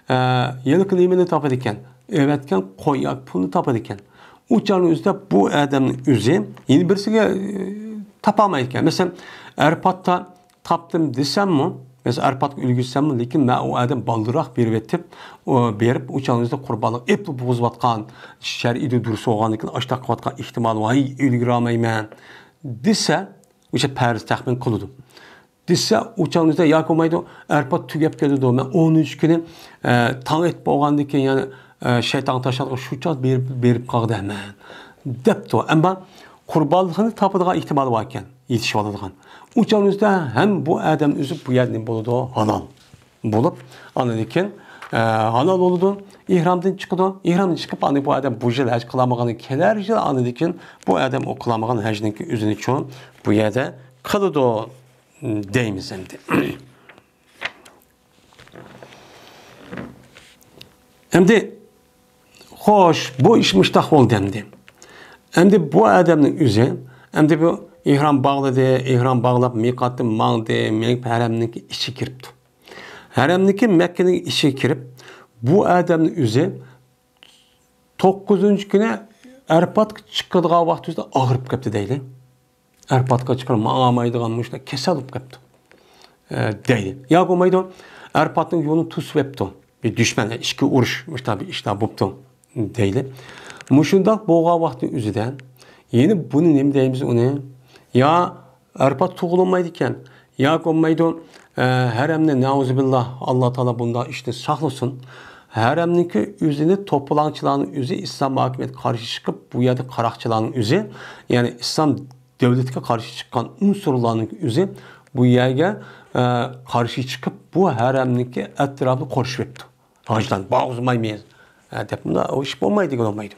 ئە، ھېلىقى نېمىنى تاپىدىكەن، ئەۋەتكەن قوي ياكى پۇلنى تاپىدىكەن. ئۇ چاغنىڭ ئۆزىدە بۇ ئادەمنىڭ ئۆزى يەنە بىرسىگە، ئە، تاپالمايدىكەن. مەسىلەن، ئەرپاتتا تاپتىم دېسەممۇ، مەسىلەن، ئەرپاتقا ئۈلگۈرسەممۇ، لېكىن مەن ئۇ ئادەم بالدۇرراق بېرىۋېتىپ، ئۇ بېرىپ، ئۇ چاغنىڭ ئۆزىدە قۇربانلىق ئېپلا بوغۇزۇۋاتقان، شەرئىيدە دۇرۇس بولغاندىكىن، ئاشتاق قىلىۋاتقان ئېھتىمال، ۋاي، ئۈلگۈرەلمەيمەن دېسە، ئۆشە پەرىز تەخمىن قىلىدۇ. دېسە، ئۇ چاغنىڭ ئۆزىدە ياكى بولمايدۇ، ئەرپات تۈگەپ كېتىدۇ، مەن ئونىنچى كۈنى، ئە، تاڭ ئېتىپ بولغاندىن كېيىن، يەنى، ئە، شەيتان تاشلانغان شۇ چاغ بېرىپ، بېرىپ قالغۇدەكمەن دەپتۇ. ئەمما قۇربانلىقنى تاپىدىغان ئېھتىمالى باركەن. يېتىشىۋالىدىغان. ئۇ چاغنىڭ ئۆزىدە ھەم بۇ ئادەم ئۆزى بۇ يەردە نېمە بولىدۇ؟ ھالال بولۇپ، ئاندىن كېيىن، ئە، ھالال بولىدۇ، ئېھرامدىن چىقىدۇ. ئېھرامدىن چىقىپ، ئاندىن بۇ ئادەم بۇ يىل ھەج قىلالمىغان، كېلەر يىل ئاندىن كېيىن بۇ ئادەم ئۇ قىلالمىغان ھەجنىڭكى ئۆزىنىچۇ بۇ يەردە قىلىدۇ دەيمىز ئەمدى. ئەمدى، خوش، بۇ ئىش مۇشتاق بولدى ئەمدى. ئەمدى بۇ ئادەمنىڭ ئۆزى، ئەمدى بۇ ئېھرام باغلىدى، ئېھرام باغلاپ مىقاتتىن ماڭدى، مېڭىپ ھەرەمنىڭكى ئىچىگە كىرىپتۇ. ھەرەمنىڭكى مەككىنىڭ ئىچىگە كىرىپ، بۇ ئادەمنىڭ ئۆزى توققۇزىنچى كۈنى ئەرپاتقا چىقىدىغان ۋاقتى ئۆزىدە ئاغرىپ كەپتۇ دەيلى. ئەرپاتقا چىقىپ ماڭالمايدىغان مۇشۇنداق كېسەل بولۇپ كەپتۇ، ئە، دەيلى. يا بولمايدۇ، ئەرپاتنىڭ يولىنى توسۇپ ئەپتۇ. بىر دۈشمەن، ئىچكى ئۇرۇش، مۇشۇنداق بىر ئىشلار بوپتۇ دەيلى. مۇشۇنداق بولغان ۋاقىتنىڭ ئۆزىدە يەنە بۇنى نېمە دەيمىز ئۇنى؟ يا ئەرپات تۇغۇلمايدىكەن، ياكى بولمايدۇ، ئە، ھەرەمنى، نەئۇزۇبىللا، ئاللا تائالا بۇنداق ئىشتىن ساقلىسۇن. ھەرەمنىڭكى ئۆزىنى توپىلاڭچىلارنىڭ ئۆزى ئىسلام ھاكىمىيەتكە قارشى چىقىپ، بۇ يەردە قاراقچىلارنىڭ ئۆزى، يەنى ئىسلام دۆلىتىگە قارشى چىققان ئۇنسۇرلارنىڭ ئۆزى بۇ يەرگە، ئە، قارشى چىقىپ، بۇ ھەرەمنىڭكى ئەتراپىنى قورشىۋېتىپتۇ. ھاجلان باغۇزمايمىز، ئە، دەپ، مۇنداق ئىش بولمايدىغان بولمايدۇ.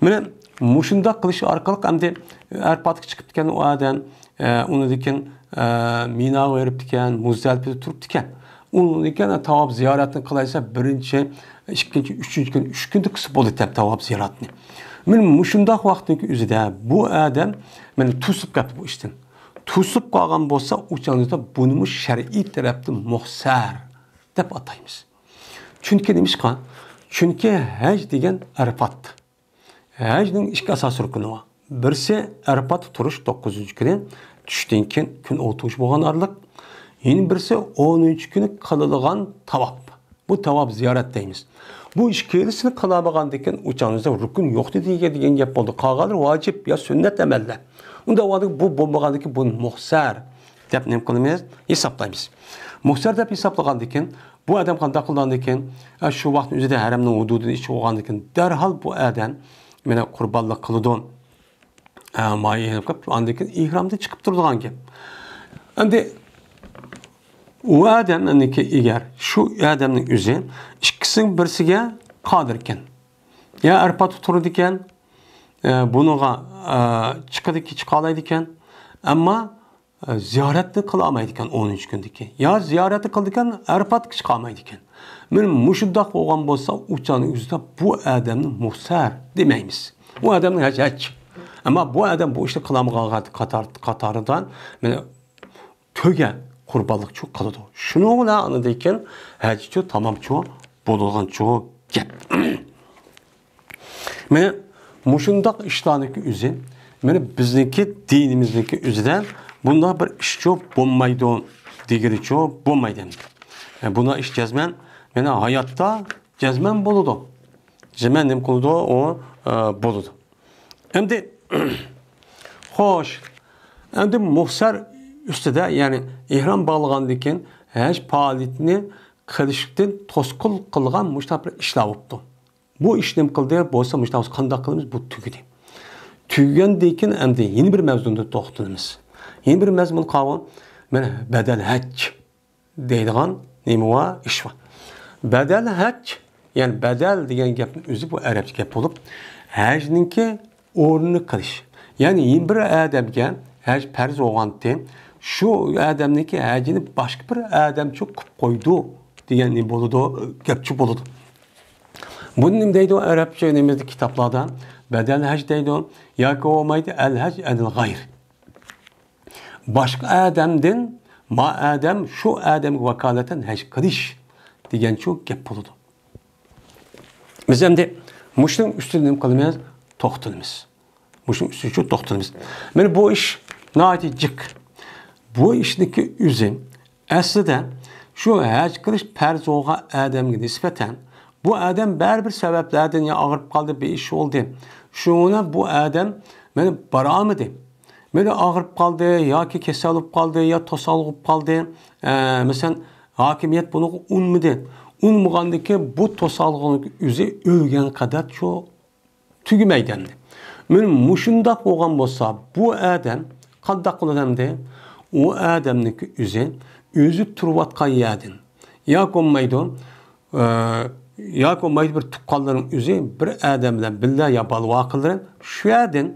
مانا مۇشۇنداق قىلىش ئارقىلىق ئەمدى ئەرپاتقا چىقىپتىكەن ئۇ ئادەم، ئە، ئۇنىڭدىن كېيىن، ئە، مىناغا بېرىپتىكەن، مۇزدەلىپىدە تۇرۇپتىكەن. ئۇنىڭدىن كېيىن تاۋاپ زىيارەتنى قىلايسا، بىرىنچى، ئىككىنچى، ئۈچىنچى كۈن، ئۈچ كۈندە قىلسا بولىدىكەن تاۋاپ زىيارەتنى. مانا مۇشۇنداق ۋاقىتنىڭ ئۆزىدە بۇ ئادەم مانا توسۇپ قاپتۇ بۇ ئىشتىن. توسۇپ قالغان بولسا، ئۇ چاغدا بۇنىمۇ شەرئىي تەرەپتىن مۇھسەر دەپ ئاتايمىز. چۈنكى نېمىشقا؟ چۈنكى ھەج دېگەن ئەرپات. ھەجنىڭ ئىككى ئاساسىي رۇكنى بار. بىرسى ئەرپاتتا تۇرۇش، توققۇزىنچى كۈنى، چۈشتىن كېيىن كۈن ئولتۇرۇش بولغان ئارىلىق. يەنە بىرسى ئونىنچى كۈنى قىلىدىغان تاۋاپ. بۇ تاۋاپ زىيارەت دەيمىز. بۇ ئىككىلىسىنى قىلالمىغاندىكىن ئۇ چاغدا رۇكۇن يوق دېگەن، دېگەن گەپ بولدى. قالغانلىرى ۋاجىپ يا سۈننەت ئەمەللەر. ئۇنداق ۋاقىتتا بۇ بولمىغاندىكىن بۇنى مۇھسەر دەپ نېمە قىلىمىز؟ ھېسابلايمىز. مۇھسەر دەپ ھېسابلىغاندىكىن بۇ ئادەم قانداق قىلىدىكەن؟ ئە، شۇ ۋاقىتنىڭ ئۆزىدە ھەرەمنىڭ ھۇدۇدىنى ئىچىپ بولغاندىكىن دەرھال بۇ ئادەم مانا قۇربانلىق قىلىدۇ. ئە، مايى ئېلىپ كېلىپ، ئاندىن كېيىن ئېھرامدىن چىقىپ تۇرىدىغان گەپ. ئەمدى ئۇ ئادەم، ئەمدىكى ئەگەر شۇ ئادەمنىڭ ئۆزى ئىككىسىنىڭ بىرسىگە قادىر ئىكەن، يا ئەرپاتتا تۇرىدىكەن، ئە، بۇنىڭغا، ئە، چىقىدىكى، چىقالايدىكەن، ئەمما ئە، زىيارەتنى قىلالمايدىكەن ئونىنچى كۈندىكى. يا زىيارەتنى قىلىدىكەن، ئەرپاتقا چىقالمايدىكەن. مانا مۇشۇنداق بولغان بولسا، ئۇ چاغنىڭ ئۆزىدە بۇ ئادەمنى مۇھسەر دېمەيمىز. ئۇ ئادەمنىڭ ھەجى ھەج. ئەمما بۇ ئادەم بۇ ئىشنى قىلالمىغان قاتار-، قاتارىدا، مانا، تۆگە قۇربانلىقچۇ قىلىدۇ. شۇنىڭ بىلەن ئاندىن كېيىن ھەجچۇ تامامچۇ بولىدىغانچۇ گەپ. مانا مۇشۇنداق ئىشلارنىڭكى ئۆزى، مانا بىزنىڭكى دىنىمىزنىڭكى ئۆزىدە بۇنداق بىر ئىشچۇ بولمايدۇ، دېگىنىچۇ بولمايدۇ. ئە، بۇنداق ئىش جەزمەن، مانا ھاياتتا جەزمەن بولىدۇ. جەزمەن نېمە قىلىدۇ؟ ئۇ، ئە، بولىدۇ. ئەمدى، خوش، ئەمدى مۇھسەر ئۈستىدە، يەنى ئېھرام باغلىغاندىن كېيىن ھەج پائالىيىتىنى قىلىشتىن توسقۇنلۇق قىلغان مۇشۇنداق بىر ئىشلار بوپتۇ. بۇ ئىش نېمە قىلدى؟ بولسا مۇشۇنداق بولسا قانداق قىلىمىز؟ بۇ تۈگىدى. تۈگىگەندىن كېيىن ئەمدى يەنە بىر مەزمۇندا توختىلىمىز. يەنە بىر مەزمۇن قاۋۇ، مانا بەدەل ھەج دەيدىغان نېمە بار؟ ئىش بار. بەدەل ھەج، يەنى بەدەل دېگەن گەپنىڭ ئۆزى بۇ ئەرەبچە گەپ بولۇپ، ھەجنىڭكى ئورنىنى قىلىش. يەنى يەنە بىر ئادەمگە ھەج پەرز بولغانتى، شۇ ئادەمنىڭكى ھەجىنى باشقا بىر ئادەمچۇ قىلىپ قويدى دېگەن نېمە بولىدۇ؟ گەپچۇ بولىدۇ. بۇنى نېمە دەيدۇ؟ ئەرەبچە نېمىدە كىتابلاردا بەدەل ھەج دەيدۇ ياكى بولمايدۇ ئەل ھەج ئەنىل غەير. باشقا ئادەمدىن ما ئادەم شۇ ئادەمگە ۋاكالىتەن ھەج قىلىش دېگەنچۇ گەپ بولىدۇ. بىز ئەمدى مۇشۇنىڭ ئۈستىدە نېمە قىلىمىز؟ توختىلىمىز. مۇشۇنىڭ ئۈستىدە توختىلىمىز. مانا بۇ ئىش ناھايىتى جىق. بۇ ئىشنىڭكى ئۆزى ئەسلىدە شۇ ھەج قىلىش پەرز بولغان ئادەمگە نىسبەتەن بۇ ئادەم بەرىبىر سەۋەبلەردىن يا ئاغرىپ قالدى، بىر ئىش بولدى. شۇڭا بۇ ئادەم مانا بارالمىدى. مانا ئاغرىپ قالدى ياكى كېسەل بولۇپ قالدى يا توسالغۇ بولۇپ قالدى. ئە، مەسىلەن، ھاكىمىيەت بۇنىڭغا ئۇنىمىدى. ئۇنىمىغاندىكىن بۇ توسالغۇنىڭ ئۆزى ئۆلگەن قەدەر شۇ تۈگىمەيدۇ ئەمدى. مانا مۇشۇنداق بولغان بولسا، بۇ ئادەم قانداق قىلىدۇ ئەمدى؟ ئۇ ئادەمنىڭكى ئۆزى، ئۆزى تۇرۇۋاتقان يەردىن ياكى بولمايدۇ، ئە، ياكى بولمايدۇ بىر تۇغقانلىرىنىڭ ئۆزى بىر ئادەم بىلەن بىللە يا بالا-ۋاقىلىرى شۇ يەردىن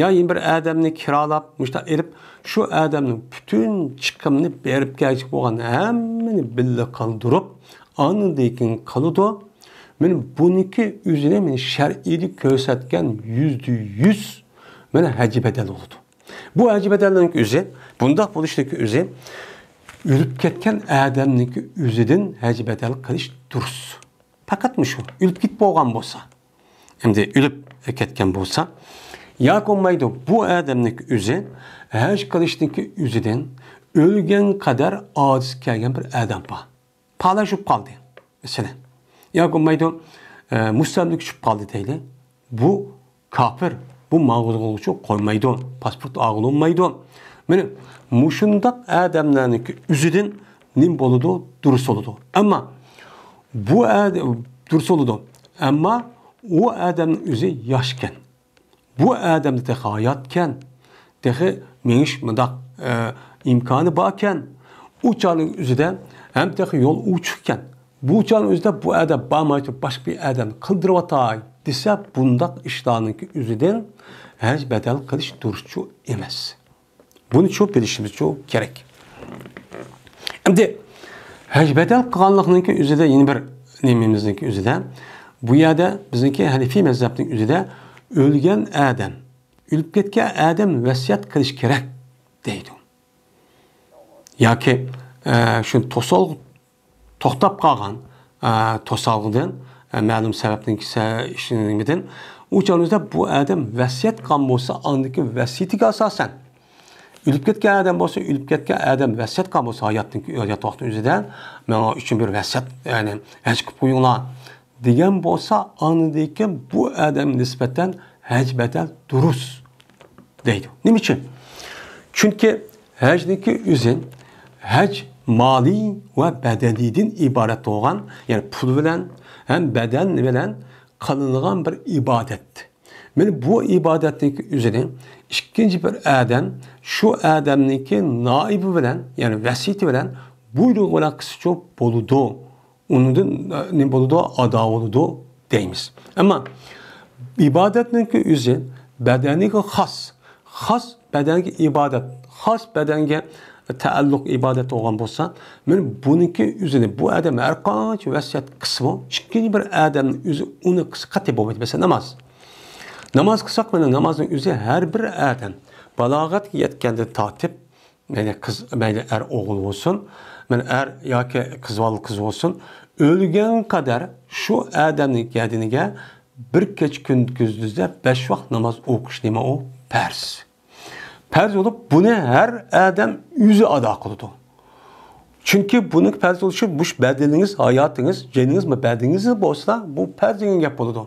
يا يەنە بىر ئادەمنى كىرالاپ، مۇشۇنداق ئېلىپ، شۇ ئادەمنىڭ پۈتۈن چىقىمىنى بېرىپ كەلگۈسى بولغان ھەممىنى بىللە قىلدۇرۇپ، ئاندىن كېيىن قىلىدۇ. مانا بۇنىڭكى ئۆزىنى مانا شەرئىيدە كۆرسەتكەن يۈزدە يۈز مانا ھەجى بەدەل بولىدۇ. بۇ ھەجى بەدەلنىڭ ئۆزى، بۇنداق بولۇشنىڭ ئۆزى ئۆلۈپ كەتكەن ئادەمنىڭكى ئۆزىدىن ھەجى بەدەل قىلىش دۇرۇس. پەقەت مۇشۇ، ئۆلۈپ كېتىپ بولغان بولسا. ئەمدى ئۆلۈپ كەتكەن بولسا، ياكى بولمايدۇ، بۇ ئادەمنىڭكى ئۆزى ھەج قىلىشنىڭكى ئۆزىدىن ئۆلگەن قەدەر ئاجىز كەلگەن بىر ئادەم بار. پالاش بولۇپ قالدى، مەسىلەن. ياكى بولمايدۇ، ئە، مۇستەملىكە چۈشۈپ قالدى دەيلى. بۇ كاپىر، بۇ ماڭغۇزغۇچۇ قويمايدۇ، پاسپورت ئالغىلى بولمايدۇ. مانا مۇشۇنداق ئادەملەرنىڭكى ئۆزىدىن نېمە بولىدۇ؟ دۇرۇس بولىدۇ. ئەمما بۇ ئادەم دۇرۇس بولىدۇ. ئەمما ئۇ ئادەمنىڭ ئۆزى ياشكەن. بۇ ئادەمدە تېخى ھاياتكەن، تېخى مېڭىش مۇنداق، ئە، ئىمكانى باركەن، ئۇ چاغنىڭ ئۆزىدە ھەم تېخى يول ئوچۇقكەن. بۇ چاغنىڭ ئۆزىدە بۇ ئادەم بارماي تۇرۇپ، باشقا بىر ئادەمنى قىلدۇرۇۋاتاي دېسە، بۇنداق ئىشلارنىڭكى ئۆزىدىن ھەج بەدەل قىلىش دۇرۇسچۇ ئەمەس. بۇنى چوپ بىلىشىمىزچۇ كېرەك. ئەمدى ھەج بەدەل قىلغانلىقنىڭكى ئۆزىدە يەنە بىر نېمىمىزنىڭكى ئۆزىدە، بۇ يەردە بىزنىڭكى ھەنىفىي مەزھەپنىڭ ئۆزىدە ئۆلگەن ئادەم، ئۆلۈپ كەتكەن ئادەم ۋەسىيەت قىلىش كېرەك دەيدۇ. ياكى، ئە، شۇ توسال-، توختاپ قالغان، ئە، توسالغۇدىن، ئە، مەلۇم سەۋەبنىڭ كىسە-، ئىشىنىڭدىن، ئۇ چاغدا بۇ ئادەم ۋەسىيەت قىلغان بولسا، ئاندىكى ۋەسىيىتىگە ئاساسەن، ئۆلۈپ كەتكەن ئادەم بولسا، ئۆلۈپ كەتكەن ئادەم ۋەسىيەت قىلغان بولسا، ھاياتنىڭ، ھايات ۋاقتى ئۆزىدە، ماڭا ئۈچۈن بىر ۋەسىيەت، يەنى ھەج قىلىپ قويۇڭلار دېگەن بولسا، ئاندىن كېيىن بۇ ئادەمگە نىسبەتەن ھەج بەدەل دۇرۇس دەيدۇ. نېمە ئۈچۈن؟ چۈنكى ھەجنىڭكى ئۆزى ھەج مالىي ۋە بەدەنىيدىن ئىبارەت بولغان، يەنى پۇل بىلەن ھەم بەدەن بىلەن قىلىنغان بىر ئىبادەت. مانا بۇ ئىبادەتنىڭكى ئۆزىنى ئىككىنچى بىر ئادەم شۇ ئادەمنىڭكى نائىبى بىلەن، يەنى ۋەسىيىتى بىلەن، بۇيرۇقى بىلەن قىلسىچۇ بولىدۇ. ئۇنىڭدىن، ئە، نېمە بولىدۇ؟ ئادا بولىدۇ دەيمىز. ئەمما ئىبادەتنىڭكى ئۆزى بەدەنگە خاس، خاس بەدەنگە ئىبادەت، خاس بەدەنگە تەئەللۇق ئىبادەت بولغان بولسا، مانا بۇنىڭكى ئۆزىنى بۇ ئادەم ھەر قانچە ۋەسىيەت قىلسىمۇ، ئىككىنچى بىر ئادەمنىڭ ئۆزى ئۇنى قىلسا قەتئىي بولمايدۇ. مەسىلەن، ناماز. ناماز قىلساق، مانا نامازنىڭ ئۆزى ھەر بىر ئادەم بالاغەتكە يەتكەندىن تارتىپ، مەيلى قىز، مەيلى ئەر ئوغۇل بولسۇن، مانا ئەر ياكى قىز بالا قىز بولسۇن، ئۆلگەن قەدەر شۇ ئادەمنىڭ بەدىنىگە بىر كېچە كۈندۈزدە بەش ۋاق ناماز ئوقۇش نېمە ئۇ؟ پەرز. پەرز بولۇپ، بۇنى ھەر ئادەم ئۆزى ئادا قىلىدۇ. چۈنكى بۇنىڭ پەرز بولۇشى مۇشۇ بەدىنىڭىز، ھاياتىڭىز، جېنىڭىز، بەدىنىڭىز بولسا، بۇ پەرز دېگەن گەپ بولىدۇ.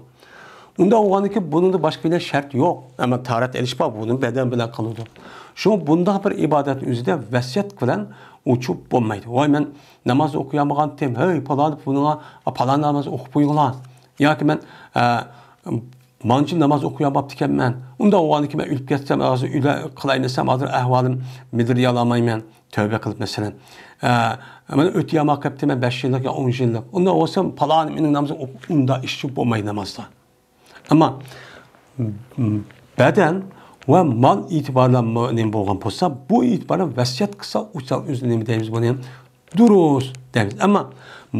ئۇنداق بولغاندىكىن بۇنىڭدا باشقا بىر شەرت يوق. ئەمما تاھارەت ئېلىش بار، بۇنى بەدەن بىلەن قىلىدۇ. شۇڭا بۇنداق بىر ئىبادەتنىڭ ئۆزىدە ۋەسىيەت بىلەن ئوچۇپ بولمايدۇ. ۋاي، مەن ناماز ئوقۇيالمىغانتىم، ھەي، پالان، بۇنىڭغا پالان ناماز ئوقۇپ قويۇڭلار. ياكى مەن، ئە، مانچە ناماز ئوقۇيالماپتىكەنمەن. ئۇنداق بولغاندىكىن مەن ئۆلۈپ كەتسەم، ھازىر ئۆلە قىلاي دېسەم، ھازىر ئەھۋالىم بىلدۈرۈۋالالمايمەن. تەۋبە قىلىپ، مەسىلەن، ئە، مانا ئۆتۈۋالماي قېپتىمەن، بەش يىللىق يا ئون يىللىق. ئۇنداق بولسا، پالانى مېنىڭ نامىزىم ئوقۇپ، ئۇنداق ئىش بولمايدۇ نامازدا. ئەمما بەدەن ۋە مال ئېتىبارلار نېمە بولغان بولسا، بۇ ئېتىبارلار ۋەسىيەت قىلسا، ئۇ چاغ ئۆزى نېمە دەيمىز بۇنى؟ دۇرۇس دەيمىز. ئەمما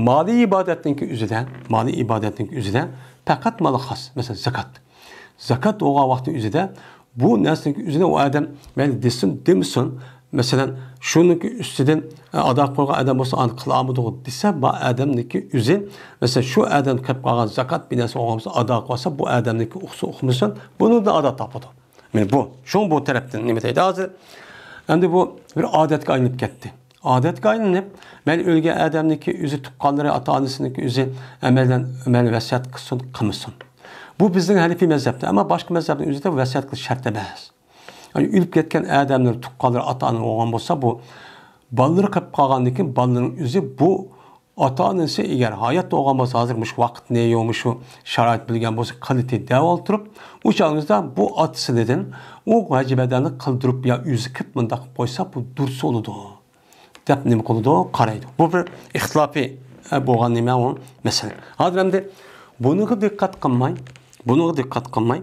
مالىي ئىبادەتنىڭكى ئۆزىدە، مالىي ئىبادەتنىڭكى ئۆزىدە پەقەت مالغا خاس. مەسىلەن، زاكات. زاكات بولغان ۋاقىتنىڭ ئۆزىدە بۇ نەرسىنىڭكى ئۆزىنى ئۇ ئادەم مەيلى دېسۇن، دېمىسۇن، مەسىلەن، شۇنىڭكى ئۈستىدىن، ئە، ئادا قىلغان ئادەم بولسا، ئانا قىلالمىدىغۇ دېسە، بۇ ئادەمنىڭكى ئۆزى، مەسىلەن، شۇ ئادەم قىلىپ قالغان زاكات بىر نەرسە بولغان بولسا، ئادا قىلىۋالسا، بۇ ئادەمنىڭكى ئۇقسا ئۇقمىسۇن، بۇنىڭدىن ئادا تاپىدۇ. مانا بۇ، شۇڭا بۇ تەرەپتىن نېمە دەيدۇ ھازىر؟ ئەمدى بۇ بىر ئادەتكە ئايلىنىپ كەتتى. ئادەتكە ئايلىنىپ، مەن ئۆلگەن ئادەمنىڭكى ئۆزى، تۇغقانلىرى، ئاتا-ئانىسىنىڭكى ئۆزى ئەمەلدىن، مەن ۋەسىيەت قىلسۇن، قىلمىسۇن. بۇ بىزنىڭ ھەنىفىي مەزھەپتە، ئەمما باشقا مەزھەپنىڭ ئۆزىدە ۋەسىيەت قىلىش شەرت ئەمەس. يەنى ئۆلۈپ كەتكەن ئادەمنىڭ تۇغقانلىرى، ئاتا-ئانا بولغان بولسا، بۇ بالىلىرى قېلىپ قالغاندىن كېيىن، بالىلىرىنىڭ ئۆزى بۇ ئاتا-ئانىسى ئەگەر ھايات بولغان بولسا، ھازىر مۇشۇ ۋاقىتنى يا مۇشۇ شارائىت بىلگەن بولسا، قىلىتى دەۋالتۇرۇپ، ئۇ چاغىمىزدا بۇ ئاتىسىدىن ئۇ ھەج بەدەلنى قىلدۇرۇپ يا ئۆزى كىرىپ مۇنداق قىلىپ قويسا، بۇ دۇرۇس بولىدۇ دەپ نېمە قىلىدۇ؟ قارايدۇ. بۇ بىر ئىختىلاپى، ئە، بولغان نېمە ئۇ مەسىلە. ھازىر ئەمدى بۇنىڭغا دىققەت قىلماي، بۇنىڭغا دىققەت قىلماي،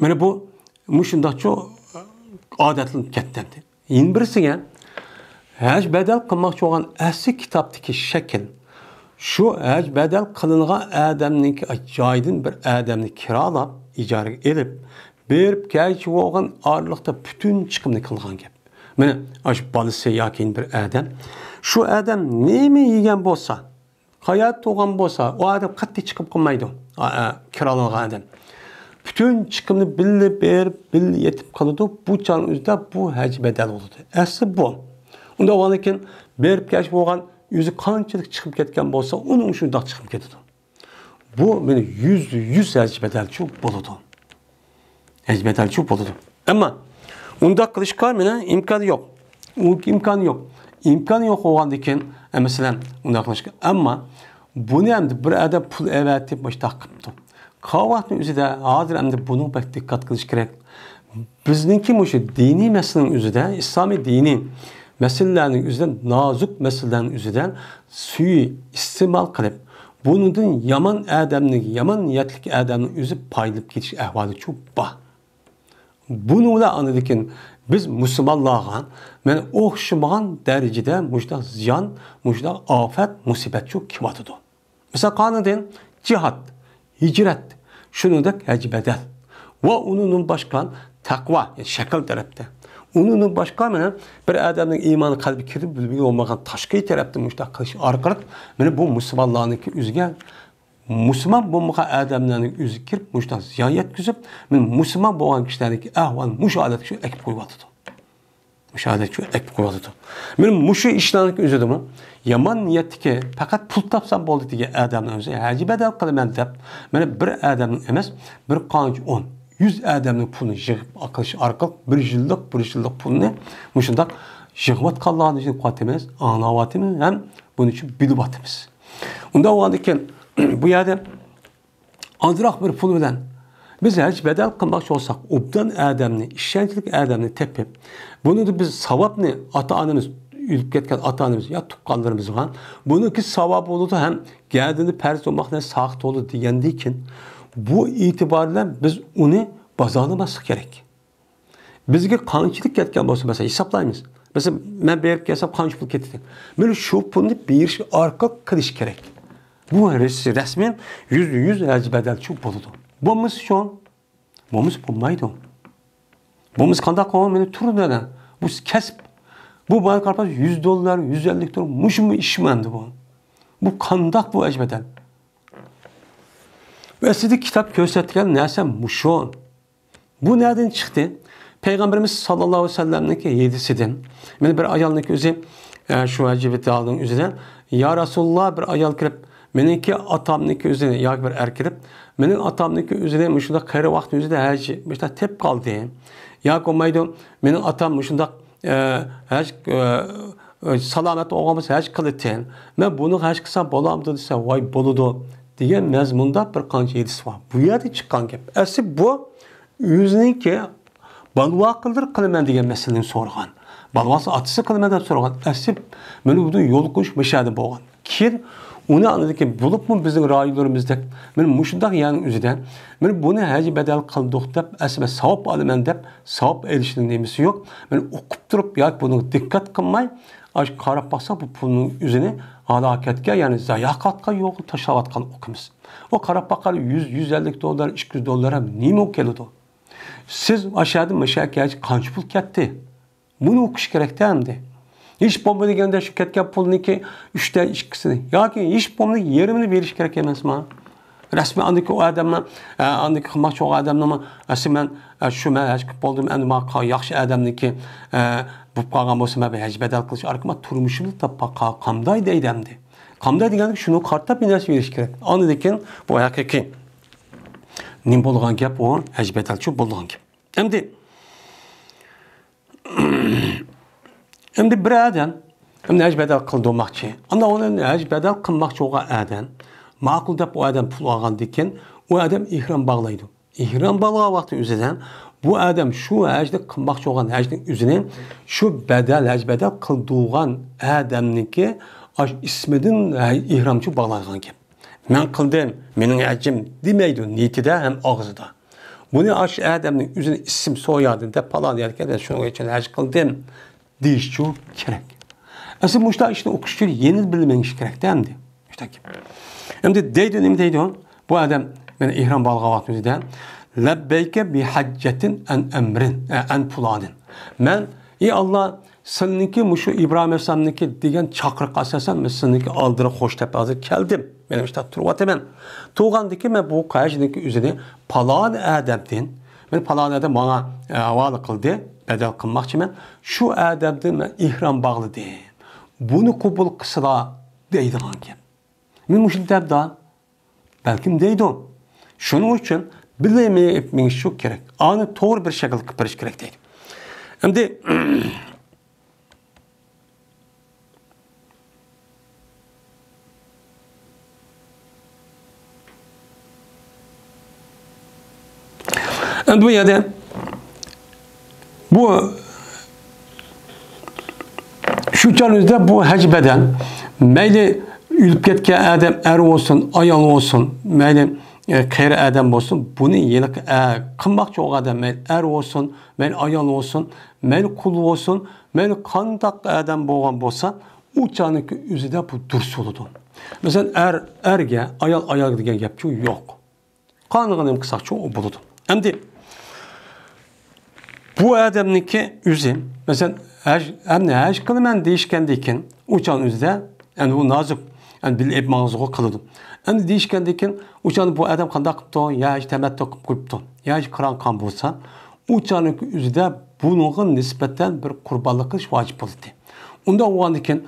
مانا بۇ مۇشۇنداقچۇ ئادەتلىنىپ كەتتى ئەمدى. يەنە بىرسىگە، ھەج بەدەل قىلماقچى بولغان ئەسلى كىتابتىكى شەكىل، شۇ ھەج بەدەل قىلىنغان ئادەمنىڭكى جايىدىن بىر ئادەمنى كىرالاپ، ئىجارىگە ئېلىپ، بېرىپ كەلگۈچى بولغان ئارىلىقتا پۈتۈن چىقىمنى قىلغان گەپ. مانا، ئاشۇ بالىسى ياكى بىر ئادەم، شۇ ئادەم نېمە يېگەن بولسا، قايەردە تۇرغان بولسا، ئۇ ئادەم قەتئىي چىقىپ قالمايدۇ. ئا، ئا، كىرالانغان ئادەم. پۈتۈن چىقىمنى بىللە بېرىپ، بىللە يېتىپ قالىدۇ. بۇ چاغنىڭ ئۆزىدە بۇ ھەج بەدەل بولىدۇ. ئەسلى بۇ. ئۇنداق بولغاندىن كېيىن بېرىپ كەلگۈچى بولغان ئۆزى قانچىلىك چىقىپ كەتكەن بولسا، ئۇنىڭ شۇنداق چىقىپ كېتىدۇ. بۇ مانا يۈزدە يۈز ھەج بەدەلچۇ بولىدۇ. ھەج بەدەلچۇ بولىدۇ. ئەمما ئۇنداق قىلىشقا مېنىڭ ئىمكان يوق. ئۇ ئىمكان يوق. ئىمكان يوق بولغاندىكىن، ئە، مەسىلەن، ئۇنداق قىلىشقا. ئەمما بۇنى ئەمدى بىر ئادەم پۇل ئەۋەتىپ مۇشتاق قىپتۇ. قاۋاقنىڭ ئۆزىدە ھازىر ئەمدى بۇنىڭ بەك دىققەت قىلىش كېرەك. بىزنىڭكى مۇشۇ دىنىي مەسىلىنىڭ ئۆزىدە، ئىسلامىي دىنىي مەسىلىلەرنىڭ ئۆزىدە، نازۇك مەسىلىلەرنىڭ ئۆزىدە سۇيى ئىستېمال قىلىپ، بۇنىڭدىن يامان ئادەمنىڭ، يامان نىيەتلىك ئادەمنىڭ ئۆزى پايدىلىنىپ كېتىش ئەھۋالى چۇ بار. بۇنىڭ بىلەن ئاندىن كېيىن بىز مۇسۇلمانلارغا مانا ئوخشىمىغان دەرىجىدە مۇشۇنداق زىيان، مۇشۇنداق ئاپەت، مۇسىبەت چۇ كېلىۋاتىدۇ. مىسال قانۇندىن جىھاد، ھىجرەت، شۇنىڭدەك ھەج بەدەل ۋە ئۇنىڭدىن باشقا تەقۋا، يەنى شەكىل تەرەپتە. ئۇنىڭدىن باشقا مانا بىر ئادەمنىڭ ئىمانى قەلبىگە كىرىپ بىلمىگە بولمىغان تاشقى تەرەپتە مۇشۇنداق قىلىش ئارقىلىق مانا بۇ مۇسۇلمانلارنىڭكى ئۆزىگە، مۇسۇلمان بولمىغان ئادەملەرنىڭ ئۆزىگە كىرىپ مۇشۇنداق زىيان يەتكۈزۈپ، مانا مۇسۇلمان بولغان كىشىلەرنىڭكى ئەھۋالىنى مۇشۇ ھالەتكە شۇ ئەكىپ قويۇۋاتىدۇ. مۇشۇ ھالەتكە شۇ ئەكىپ قويۇۋاتىدۇ. مانا مۇشۇ ئىشلارنىڭ ئۆزىدىمۇ يامان نىيەتتىكى، پەقەت پۇل تاپسام بولدى دېگەن ئادەمنىڭ ئۆزى ھەج بەدەل قىلىمەن دەپ، مانا بىر ئادەمنىڭ ئەمەس، بىر قانچە ئون، يۈز ئادەمنىڭ پۇلىنى يىغىپ ئاقىلىش ئارقىلىق بىر يىللىق، بىر يىللىق پۇلنى مۇشۇنداق يىغىۋاتقانلارنى كۆرۈۋاتىمىز، ئاڭلاۋاتىمىز ھەم بۇنى شۇ بىلىۋاتىمىز. ئۇنداق بولغاندىكىن، بۇ يەردە ئازراق بىر پۇل بىلەن بىز ھەج بەدەل قىلماقچى بولساق، ئوبدان ئادەمنى، ئىشەنچلىك ئادەمنى تېپىپ، بۇنىڭدا بىز ساۋابنى ئاتا-ئانىمىز، ئۆلۈپ كەتكەن ئاتا-ئانىمىز يا تۇغقانلىرىمىزغا، بۇنىڭكى ساۋابى بولىدۇ ھەم گەدىنى پەرز بولماقنى ساقىت بولىدۇ دېگەندىن كېيىن، بۇ ئېتىبار بىلەن بىز ئۇنى بازارلىماسلىق كېرەك. بىزگە قانچىلىك كەتكەن بولسا، مەسىلەن، ھېسابلايمىز. مەسىلەن، مەن بېرىپ كەلسەم قانچە پۇل كەتتى؟ مانا شۇ پۇلنى بېرىش ئارقىلىق قىلىش كېرەك. بۇ رەس-، رەسمەن يۈزدە يۈز ھەج بەدەلچۇ بولىدۇ. بولمىسىچۇ؟ بولمىسا بولمايدۇ. بولمىسا قانداق قىلغان؟ مانا تۇرىدۇ ئەنە. بۇ كەسىپ. بۇ ماڭا قاراپ يۈز دوللار، يۈز ئەللىك دوللار، مۇشۇمۇ ئىشمۇ ئەمدى بۇ. بۇ قانداق بۇ ھەج بەدەل؟ ئەسلىدە كىتاب كۆرسەتكەن نەرسە مۇشۇ. بۇ نەدىن چىقتى؟ پەيغەمبىرىمىز ساللاللاھۇ ئەلەيھى ۋەسەللەمنىڭكى ھەدىسىدىن. مانا بىر ئايالنىڭكى ئۆزى، ئە، شۇ ھەج بەدەلنىڭ ئۆزىدە، يا رەسۇلاللا، بىر ئايال كىرىپ، مېنىڭكى ئاتامنىڭكى ئۆزىنى، ياكى بىر ئەر كىرىپ، مېنىڭ ئاتامنىڭكى ئۆزىنى مۇشۇنداق قېرى ۋاقتى ئۆزىدە ھەج، مۇشۇنداق تېپىپ قالدى. ياكى بولمايدۇ، مېنىڭ ئاتام مۇشۇنداق، ئە، ھەج، ئە، ئە، سالامەت بولغان بولسا ھەج قىلىتىن. مەن بۇنى ھەج قىلسام بولامدۇ دېسە، ۋاي، بولىدۇ، دېگەن مەزمۇندا بىر قانچە ھەدىس بار. بۇ يەردە چىققان گەپ. ئەسلى بۇ ئۆزىنىڭكى بالىۋاقلىرى قىلىمەن دېگەن مەسىلىنى سورىغان. بالىۋاقسى ئاتىسى قىلىمەن دەپ سورىغان. ئەسلى مانا بۇ يول قويۇش مۇشۇ يەردە بولغان. كېيىن ئۇنى ئاندىن كېيىن بولۇپمۇ بىزنىڭ رايونلىرىمىزدەك مانا مۇشۇنداق يەرنىڭ ئۆزىدە مانا بۇنى ھەج بەدەل قىلدۇق دەپ ئەسلى ساۋاب ئالىمەن دەپ ساۋاب ئېلىشنىڭ نېمىسى يوق. مانا ئوقۇپ تۇرۇپ ياكى بۇنىڭغا دىققەت قىلماي، ئاشۇ قاراپ باقساق بۇ پۇلنىڭ ئۆزىنى ھالاكەتكە، يەنى زاياقاتقا يولغا تاشلاۋاتقان ئوقۇمىز. ئۇ قاراپ باققان يۈز، يۈز ئەللىك دوللار، ئىككى يۈز دوللار ھەم نېمە كېلىدۇ؟ سىز ئاشۇ يەردىن مۇشۇ يەرگە قانچە پۇل كەتتى؟ بۇنى ئوقۇش كېرەكتە ئەمدى. ھېچ بولمىدى دېگەندە شۇ كەتكەن پۇلنىڭكى ئۈچتىن ئىككىسىنى ياكى ھېچ بولمىدى يېرىمىنى بېرىش كېرەك ئەمەسمۇ؟ رەسمىي ئاندىكى ئۇ ئادەمنىڭ، ئە، ئاندىكى قىلماقچى بولغان ئادەمنىڭمۇ، ئەسلى مەن، ئە، شۇ مەن ھەج قىلىپ بولدۇم، ئەمدى ماڭا ياخشى ئادەمنىڭكى، ئە، بولۇپ قالغان بولسا مەن بىر ھەج بەدەل قىلىش ئارقىلىق تۇرمۇشۇمنى تاپقا قامداي دەيدۇ ئەمدى. قامداي دېگەندە شۇنىڭغا قارىتا بىر نەرسە بېرىش كېرەك. ئاندىن كېيىن بۇ ھەقىقىي نېمە بولغان گەپ، ئۇ ھەج بەدەلچۇ بولغان گەپ. ئەمدى، ئەمدى بىر ئادەم، ئەمدى ھەج بەدەل قىلدۇرماقچى. ئەمدى ئۇنى ھەج بەدەل قىلماقچى بولغان ئادەم، ماقۇل دەپ ئۇ ئادەم پۇل ئالغاندىن كېيىن، ئۇ ئادەم ئېھرام باغلايدۇ. ئېھرام باغلىغان ۋاقتى ئۆزىدە بۇ ئادەم شۇ ھەجنى قىلماقچى بولغان ھەجنىڭ ئۆزىنى شۇ بەدەل، ھەج بەدەل قىلدۇرغان ئادەمنىڭكى ئاش ئىسمىدىن ھە-، ئېھرامچۇ باغلايدىغان گەپ. مەن قىلدىم، مېنىڭ ھەجىم دېمەيدۇ نىيىتىدە ھەم ئاغزىدا. بۇنى ئاشۇ ئادەمنىڭ ئۆزىنى ئىسىم سويادىن دەپ پالان يەرگە كەلدى، شۇنىڭ ئۈچۈن ھەج قىلدىم دېيىشچۇ كېرەك. ئەسلى مۇشۇنداق ئىشنى ئوقۇش ئۈچۈن يەنە بىلىمىڭىش كېرەكتە ئەمدى. مۇشۇنداق گەپ. ئەمدى دەيدۇ، نېمە دەيدۇ؟ بۇ ئادەم مانا ئېھرام باغلىغان ۋاقتىمىزدا، لەببەيكە بىھەججەتىن ئەن ئەمرىن، ئە، ئەن پۇلانىن. مەن، ئى ئاللا، سىلىنىڭكى مۇشۇ ئىبراھىم ئەلەيھىسسالامنىڭكى دېگەن چاقىرىققا ئاساسەن، مەن سىلىنىڭكى ئالدىغا خوش دەپ ھازىر كەلدىم. مەن مۇشۇنداق تۇرۇۋاتىمەن. تۇرغاندىكى مەن بۇ ھەجنىڭكى ئۆزىنى پالان ئادەمدىن، مەن پالان ئادەم ماڭا، ئە، ھاۋالە قىلدى، بەدەل قىلماقچىمەن. شۇ ئادەمدىن مەن ئېھرام باغلىدىم. بۇنى قوبۇل قىلسىلا دەيدىغان گەپ. مەن مۇشۇنى دەپدۇ. بەلكىم دەيدۇ. شۇنىڭ ئۈچۈن بىلىمى مېڭىشى كېرەك. ئانى توغرا بىر شەكىلدە قىلىپ بېرىش كېرەك دەيدۇ. ئەمدى ئەمدى بۇ يەردە بۇ شۇ چاغنىڭدا بۇ ھەج بەدەل مەيلى ئۆلۈپ كەتكەن ئادەم ئەر بولسۇن، ئايال بولسۇن، مەيلى، ئە، قېرى ئادەم بولسۇن، بۇنى ھېلىقى، ئە، قىلماقچى بولغان ئادەم مەيلى ئەر بولسۇن، مەيلى ئايال بولسۇن، مەيلى قۇل بولسۇن، مەيلى قانداق ئادەم بولغان بولسا، ئۇ چاغنىڭكى ئۆزىدە بۇ دۇرۇس بولىدۇ. مەسىلەن، ئەر ئەرگە، ئايال ئايالغا دېگەن گەپچۇ يوق. قانىغىنى قىلساقچۇ ئۇ بولىدۇ. ئەمدى بۇ ئادەمنىڭكى ئۆزى، مەسىلەن، ھەج، ئەمدى ھەج قىلىمەن دېيىشكەندىن كېيىن، ئۇ چاغنىڭ ئۆزىدە، ئەمدى بۇ نازۇك، ئەمدى بىللە ئېلىپ ماڭغۇزغۇ قىلىدۇ. ئەمدى دېيىشكەندىن كېيىن، ئۇ چاغدا بۇ ئادەم قانداق قىپتۇ؟ يا ھەج تەمەتتۇ قىلىپ قويۇپتۇ، يا ھەج قىران قىلغان بولسا، ئۇ چاغنىڭكى ئۆزىدە بۇنىڭغا نىسبەتەن بىر قۇربانلىق قىلىش ۋاجىپ بولىدۇ. ئۇنداق بولغاندىكىن،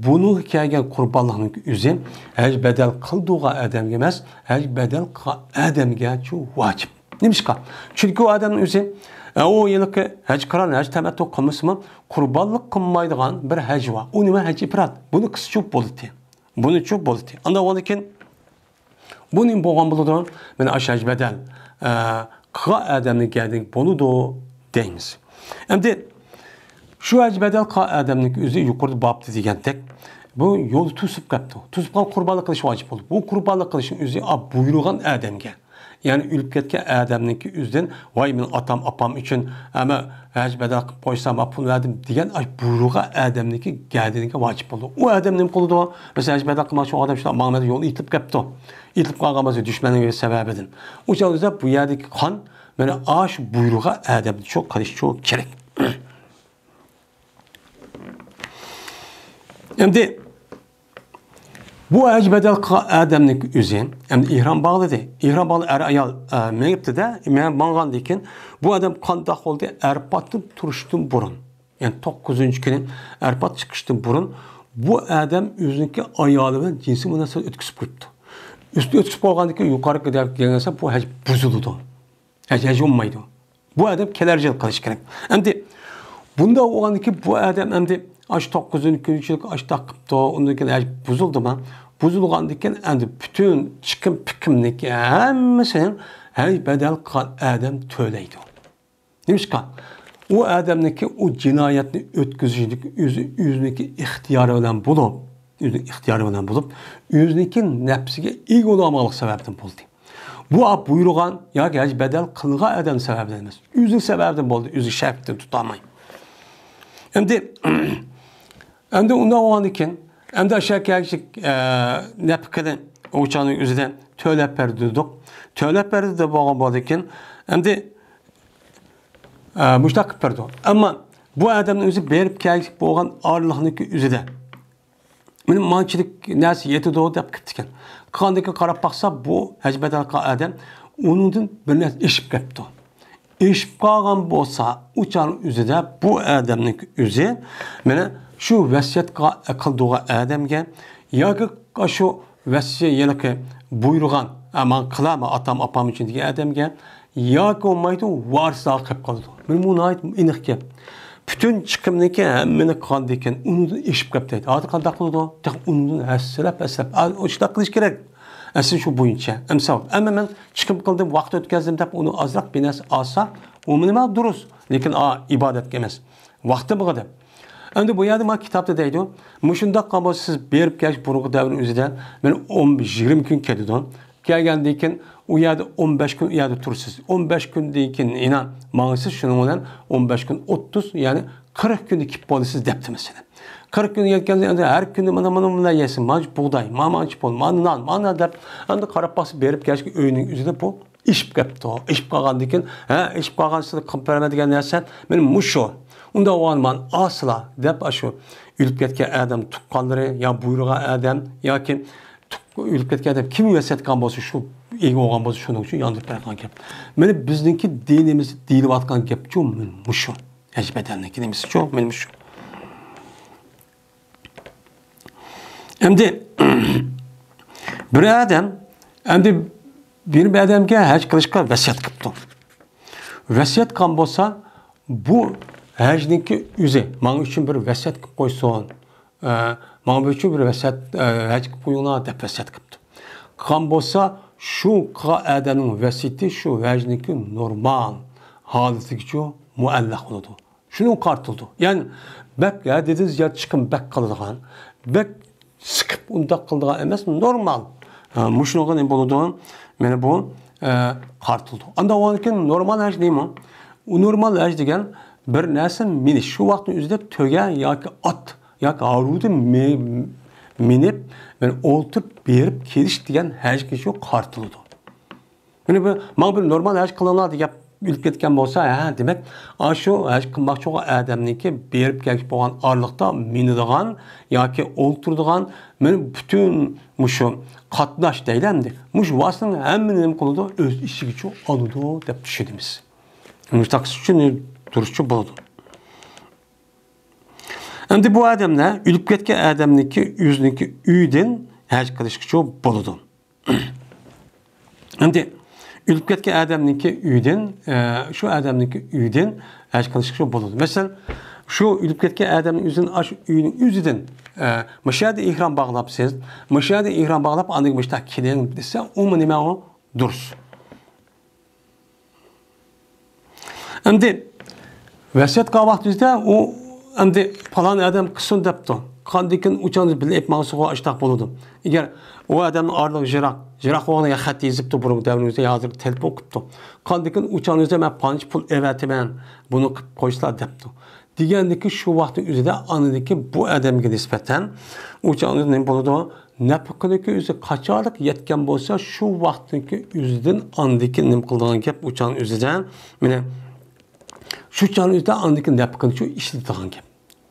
بۇنىڭغا كەلگەن قۇربانلىقنىڭ ئۆزى ھەج بەدەل قىلىدىغان ئادەمگە ئەمەس، ھەج بەدەل قىلغان ئادەمگەچۇ ۋاجىپ. نېمىشقا؟ چۈنكى ئۇ ئادەمنىڭ ئۆزى، ئە، ئۇ ھېلىقى ھەج قىران، ھەج تەمەتتۇ قىلمىسىمۇ، قۇربانلىق قىلمايدىغان بىر ھەج بار. ئۇ نېمە؟ ھەج ئىپرات. بۇنى قىلسىچۇ بولىدۇ. بۇنىچۇ بولىدۇ. ئانداق بولغاندىكىن، بۇ نېمە بولغان بولىدۇ؟ مانا ئاشۇ ھەج بەدەل، ئە، قىلغان ئادەمنىڭ گەدىنى بولىدۇ دەيمىز. ئەمدى شۇ ھەج بەدەل قىلغان ئادەمنىڭ ئۆزى يۇقىرىدا بابتا دېگەندەك، بۇ يولدا توسۇپ قاپتۇ. توسۇپ قالغان قۇربانلىق قىلىش ۋاجىپ بولدى. بۇ قۇربانلىق قىلىشنىڭ ئۆزى، ئا، بۇيرۇغان ئادەمگە. يەنى ئۆلۈپ كەتكەن ئادەمنىڭكى ئۆزىدىن، ۋاي، مېنىڭ ئاتام، ئاپام ئۈچۈن، ئەمما ھەج بەدەل قىلىپ قويسام، ما پۇل بەردىم دېگەن ئاش بۇيرۇغان ئادەمنىڭكى گەدىنىگە ۋاجىپ بولىدۇ. ئۇ ئادەم نېمە قىلىدۇ؟ مەسىلەن، ھەج بەدەل قىلماقچى بولغان ئادەم شۇنداق ماڭمىدى، يولدا ئېتىلىپ كەپتۇ. ئېتىلىپ قالغان بولسا دۈشمەننىڭ سەۋەبىدىن. ئۇ چاغدا بۇ يەردىكى قان، مانا ئاشۇ بۇيرۇغان ئادەمدە شۇ قىلىش شۇ كېرەك. ئەمدى بۇ ھەج بەدەل قىلغان ئادەمنىڭ ئۆزى، ئەمدى ئېھرام باغلىدى. ئېھرام باغلىدى، ئەر ئايال، ئە، مېڭىپتىدە، مېڭىپ ماڭغاندىن كېيىن، بۇ ئادەم قانداق بولدى؟ ئەرپاتتىن تۇرۇشتىن بۇرۇن، يەنى توققۇزىنچى كۈنى ئەرپات چىقىشتىن بۇرۇن، بۇ ئادەم ئۆزىنىڭكى ئايالى بىلەن جىنسىي مۇناسىۋەت ئۆتكۈزۈپ قويۇپتۇ. ئۆتكۈزۈپ قويغاندىن كېيىن يۇقىرىقى گەپكە كەلگەن بۇ ھەج بۇزۇلىدۇ. ھەج، ھەج بولمايدۇ. بۇ ئادەم كېلەر يىل قىلىش كېرەك. ئەمدى بۇنداق بولغاندىكىن بۇ ئادەم ئەمدى ئاشۇ توققۇزىنچى كۈنى ئاشۇنداق قىپتۇ، ئۇندىن كېيىن ھەج بۇزۇلدىما؟ بۇزۇلغاندىن كېيىن ئەمدى پۈتۈن چىقىم پىقىمنىڭكى ھەممىسىنى ھەج بەدەل قىلغان ئادەم تۆلەيدۇ. نېمىشقا؟ ئۇ ئادەمنىڭكى ئۇ جىنايەتنى ئۆتكۈزۈشىدىكى ئۆزى، ئۆزىنىڭكى ئىختىيارى بىلەن بولۇپ، ئۆزىنىڭ ئىختىيارى بىلەن بولۇپ، ئۆزىنىڭكى نەپسىگە ئىگە بولالمىغانلىق سەۋەبىدىن بولدى. بۇ بۇيرۇغان ياكى ھەج بەدەل قىلغان ئادەم سەۋەبىدىن ئەمەس. ئۆزى سەۋەبىدىن بولدى، ئۆزى شەرتتىن تۇتالماي. ئەمدى، ئەمدى ئۇنداق بولغاندىن كېيىن، ئەمدى ئاشۇ كەلگۈسى، ئە، نەپىقىنى ئوچاننىڭ ئۆزىدە تۆلەپ بەردى دېدۇق. تۆلەپ بەردى دەپ بولغان بولدىكىن، ئەمدى، ئە، مۇشتاق قىلىپ بەردى. ئەمما بۇ ئادەمنىڭ ئۆزى بېرىپ كەلگۈسى بولغان ئارىلىقنىڭكى ئۆزىدە مېنىڭ مانچىلىك نەرسە يېتىدۇ دەپ قىپتىكەن. قىلغاندىن كېيىن قاراپ باقسا، بۇ ھەج بەدەل قىلغان ئادەم ئۇنىڭدىن بىر نەرسە ئېشىپ كەپتۇ. ئېشىپ قالغان بولسا، ئۇ چاغنىڭ ئۆزىدە بۇ ئادەمنىڭ ئۆزى، مانا شۇ ۋەسىيەت قىلغان، قىلدۇرغان ئادەمگە ياكى شۇ ۋەسىيەت ھېلىقى بۇيرۇغان، ئە، ماڭا قىلامەن ئاتام، ئاپام ئۈچۈن دېگەن ئادەمگە ياكى بولمايدۇ، ۋارىسلارغا قېلىپ قالىدۇ. مانا بۇ ناھايىتى ئېنىق گەپ. پۈتۈن چىقىمنىكى ھەممىنى قىلغاندىن كېيىن ئۇنىڭدىن ئېشىپ كەپتۇ. ھازىر قانداق قىلىدۇ؟ تېخى ئۇنىڭدىن ھەسسىلەپ، ھەسسىلەپ. ئا، شۇنداق قىلىش كېرەك. ئەسلى شۇ بويىچە. ئەمسە، ئەمما مەن چىقىم قىلدىم، ۋاقىت ئۆتكۈزدۈم دەپ ئۇنى ئازراق بىر نەرسە ئالسا، ئۇ مېنىڭ دۇرۇس. لېكىن، ئا، ئىبادەتكە ئەمەس. ۋاقتىم بولغىدى. ئەمدى بۇ يەردە مانا كىتابتا دەيدۇ، مۇشۇنداق قىلغان بولسا سىز بېرىپ كەلگەن بۇرۇنقى دەۋرنىڭ ئۆزىدە مانا ئون، يىگىرمە كۈن كېتىدۇ. كەلگەندىن كېيىن ئۇ يەردە ئون بەش كۈن ئۇ يەردە تۇرىسىز. ئون بەش كۈندىن كېيىن يەنە ماڭىسىز، شۇنىڭ بىلەن ئون بەش كۈن ئوتتۇز، يەنى قىرىق كۈندە كېلىپ بولىسىز دەپتۇ مەسىلەن. قىرىق كۈن يەتكەندە ئەمدى ھەر كۈنى مانا، مانا بۇنداق يەيسىز، مانچە بۇغداي، مانا مانچە پۇل، مانا نان، مانا دەپ، ئەمدى قاراپ باقسا بېرىپ كەلگەن ئۆينىڭ ئۆزىدە بۇ ئېشىپ كەپتۇ. ئېشىپ قالغاندىن كېيىن، ھە، ئېشىپ قالغان سىزگە قىلىپ بېرىمەن دېگەن نەرسە مانا مۇشۇ. ئۇنداق بولغاندا مانا ئاسىلا دەپ ئاشۇ ئۆلۈپ كەتكەن ئادەم تۇغقانلىرى يا بۇيرۇغان ئادەم ياكى تۇغ-، ئۆلۈپ كەتكەن ئادەم كىم ۋەسىيەت قىلغان بولسا، شۇ ئىگە بولغان بولسا، شۇنىڭ ئۈچۈن ياندۇرۇپ بېرىدىغان گەپ. مانا بىزنىڭكى دىنىمىزدا دېيىلىۋاتقان گەپچۇ مانا مۇشۇ. ھەج بەدەلنىڭكى نېمىسىچۇ مانا مۇشۇ. ئەمدى بىر ئادەم، ئەمدى بىر ئادەمگە ھەج قىلىشقا ۋەسىيەت قىپتۇ. ۋەسىيەت قىلغان بولسا، بۇ ھەجنىڭكى ئۆزى ماڭا ئۈچۈن بىر ۋەسىيەت قىلىپ قويسۇن. ئە، ماڭا ئۈچۈن بىر ۋەسىيەت، ئە، ھەج قىلىپ قويۇڭلار دەپ ۋەسىيەت قىپتۇ. قىلغان بولسا، شۇ قىلغان ئادەمنىڭ ۋەسىيىتى شۇ ھەجنىڭكى نورمال ھالىتىگىچۇ مۇئەللەق بولىدۇ. شۇنىڭغا قارىتىلىدۇ. يەنى بەك ھە دېدىڭىز يا چىقىم بەك قىلىدىغان، بەك سىقىپ ئۇنداق قىلىدىغان ئەمەس، نورمال. ھە، مۇشۇنىڭغا نېمە بولىدۇ؟ مانا بۇ، ئە، قارىتىلىدۇ. ئاندىن ئۇنىڭدىن كېيىن نورمال ھەج نېمە؟ ئۇ نورمال ھەج دېگەن بىر نەرسە مىنىش، شۇ ۋاقىتنىڭ ئۆزىدە تۆگە ياكى ئات ياكى ھارۋىدا مى-، مىنىپ، مانا ئولتۇرۇپ بېرىپ كېلىش دېگەن ھەجگىچۇ قارىتىلىدۇ. مانا بۇ، ماڭا بىر نورمال ھەج قىلىڭلار دېگەن ئۆلۈپ كەتكەن بولسا، ھە، دېمەك، ئاشۇ ھەج قىلماقچى بولغان ئادەمنىڭكى بېرىپ كەلگۈچى بولغان ئارىلىقتا مىنىدىغان ياكى ئولتۇرىدىغان، مانا پۈتۈن مۇشۇ قاتناش دەيلى ئەمدى. مۇشۇ ۋاسىتىنىڭ ھەممىنى نېمە قىلىدۇ؟ ئۆز ئىچىگىچۇ ئالىدۇ دەپ چۈشىنىمىز. مۇشۇنداق چۈشىنىش دۇرۇسچۇ بولىدۇ. ئەمدى بۇ ئادەملەر ئۆلۈپ كەتكەن ئادەمنىڭكى ئۆزىنىڭكى ئۆيىدىن ھەج قىلىشقىچۇ بولىدۇ. ئەمدى ئۆلۈپ كەتكەن ئادەمنىڭكى ئۆيىدىن، ئە، شۇ ئادەمنىڭكى ئۆيىدىن ھەج قىلىشقىچۇ بولىدۇ. مەسىلەن، شۇ ئۆلۈپ كەتكەن ئادەمنىڭ ئۆزىدىن، ئاشۇ ئۆينىڭ ئۆزىدىن، ئە، مۇشۇ يەردە ئېھرام باغلاپسىز، مۇشۇ يەردە ئېھرام باغلاپ، ئاندىن مۇشۇنداق كېلىڭ دېسە، ئۇمۇ نېمە ئۇ؟ دۇرۇس. ئەمدى ۋەسىيەت قىلغان ۋاقتىمىزدا ئۇ ئەمدى پالان ئادەم قىلسۇن دەپتۇ. قاندىكىن ئۇچانىز بىللە ئېلىپ ماڭسىغۇ ئاشتاق بولىدۇ. ئەگەر ئۇ ئادەمنىڭ ئارىلىقى يىراق، يىراق بولغاندا خەت يېزىپتۇ بۇرۇنقى دەۋرىمىزدە، ھازىر تېلېفون قىپتۇ. قاندىكىن ئۇچانىزدا مەن پانچە پۇل ئەۋەتىمەن، بۇنى قىپ قويسىلا دەپتۇ. دېگەندىكى شۇ ۋاقىتنىڭ ئۆزىدە ئاندىكى بۇ ئادەمگە نىسبەتەن ئۇچانىز نېمە بولىدۇ؟ نەپىقىنىڭكى ئۆزى قاچانلىق يەتكەن بولسا، شۇ ۋاقىتنىڭكى ئۆزىدىن ئاندىكى نېمە قىلىدىغان گەپ، ئۇ چاغنىڭ ئۆزىدە، مانا، شۇ چاغنىڭ ئۆزىدە ئاندىكى نەپىقىنى شۇ ئىشلىتىدىغان گەپ.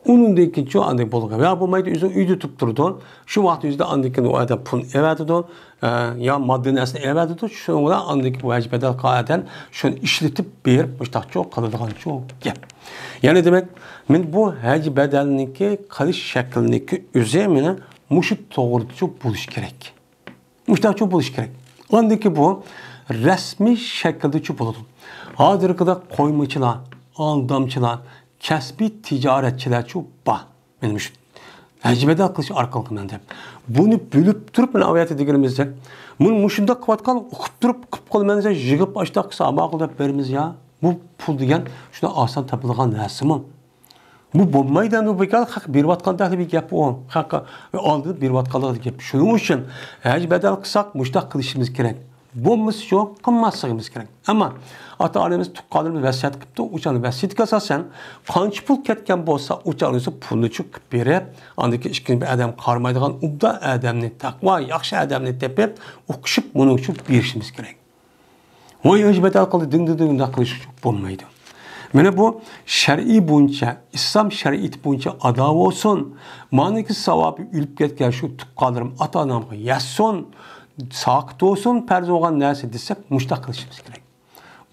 ئۇنىڭدىن كېيىن شۇ ئاندىن بولىدىغان. يا بولمايدۇ، ئۆزى ئۆيدە تۇرۇپ تۇرىدۇ. شۇ ۋاقىت ئۆزىدە ئاندىن كېيىن ئۇ ئادەم پۇل ئەۋەتىدۇ، ئە، يا ماددىي نەرسىنى ئەۋەتىدۇ. شۇنىڭ بىلەن ئاندىن كېيىن بۇ ھەج بەدەل قىلغان ئادەم شۇنى ئىشلىتىپ بېرىپ مۇشتاقچۇ قىلىدىغانچۇ گەپ. يەنى دېمەك، مانا بۇ ھەج بەدەلنىڭكى قىلىش شەكلىنىڭكى ئۆزى مانا مۇشۇ توغرىدىچۇ بولۇشى كېرەك. مۇشۇنداقچۇ بولۇشى كېرەك. ئاندىكى بۇ رەسمىي شەكىلدىچۇ بولىدۇ. ھازىرقىدەك قويمىچىلار، ئالدامچىلار، كەسپىي تىجارەتچىلەرچۇ بار. مانا مۇشۇ ھەج بەدەل قىلىش ئارقىلىق مەن دەپ. بۇنى بىلىپ تۇرۇپ، مانا ئاۋۇ يەردە دېگىنىمىزدەك، مۇنى مۇشۇنداق قىلىۋاتقان، ئۇقۇپ تۇرۇپ، قىپ قول مەن دېسە، يىغىپ ئاشتاق قىلسا، ئاماقۇل دەپ بېرىمىز يا. بۇ پۇل دېگەن شۇنداق ئاسان تاپىلىدىغان نەرسىمۇ؟ بۇ بولمايدۇ، بۇ بىكار خەق بېرىۋاتقاندەكلا بىر گەپ ئۇ. خەق ئالدىدا بېرىۋاتقانلىقى گەپ. شۇنىڭ ئۈچۈن ھەج بەدەل قىلساق، مۇشۇنداق قىلىشىمىز كېرەك. بولمىسا شۇ قىلماسلىقىمىز كېرەك. ئەمما ئاتا-ئانىمىز، تۇغقانلىرىمىز ۋەسىيەت قىپتۇ، ئۇ چاغدا ۋەسىيىتىگە ئاساسەن قانچە پۇل كەتكەن بولسا، ئۇ چاغدا پۇلنى چۈ قىپ بېرىپ، ئاندىن كېيىن ئىككىنچى بىر ئادەم قارىمايدىغان ئوبدان ئادەمنى، تەقۋا، ياخشى ئادەمنى تېپىپ، ئوقۇشۇپ، بۇنىڭ ئۈچۈن بېرىشىمىز كېرەك. ۋاي، ھەج بەدەل قىلدى، دىڭ، دىڭ، دىڭ، ئۇنداق قىلىش بولمايدۇ. مانا بۇ شەرئىي بويىچە، ئىسلام شەرىئىتى بويىچە ئادا بولسۇن. مانىكى ساۋابى ئۆلۈپ كەتكەن شۇ تۇغقانلىرىم، ئاتا-ئانامغا يەتسۇن، ساقىت بولسۇن، پەرز بولغان نەرسە دېسەك، مۇشۇنداق قىلىشىمىز كېرەك.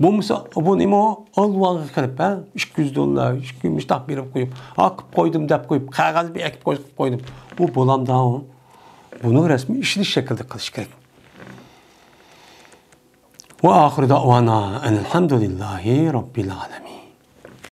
بولمىسا، بۇ نېمە ئۇ؟ ئالۋاغا قىلىپ، ھە؟ ئىككى يۈز دوللار، ئىككى مۇشۇنداق بېرىپ قويۇپ، ھا، قىپ قويدۇم دەپ قويۇپ، قەغەز بىر ئەكىپ قويۇپ قويدۇم. بۇ بولامدا ئۇ؟ بۇنى رەسمىي ئىشلىتىش شەكلىدە قىلىش كېرەك. وآخر دعوانا أن الحمد لله رب العالمين.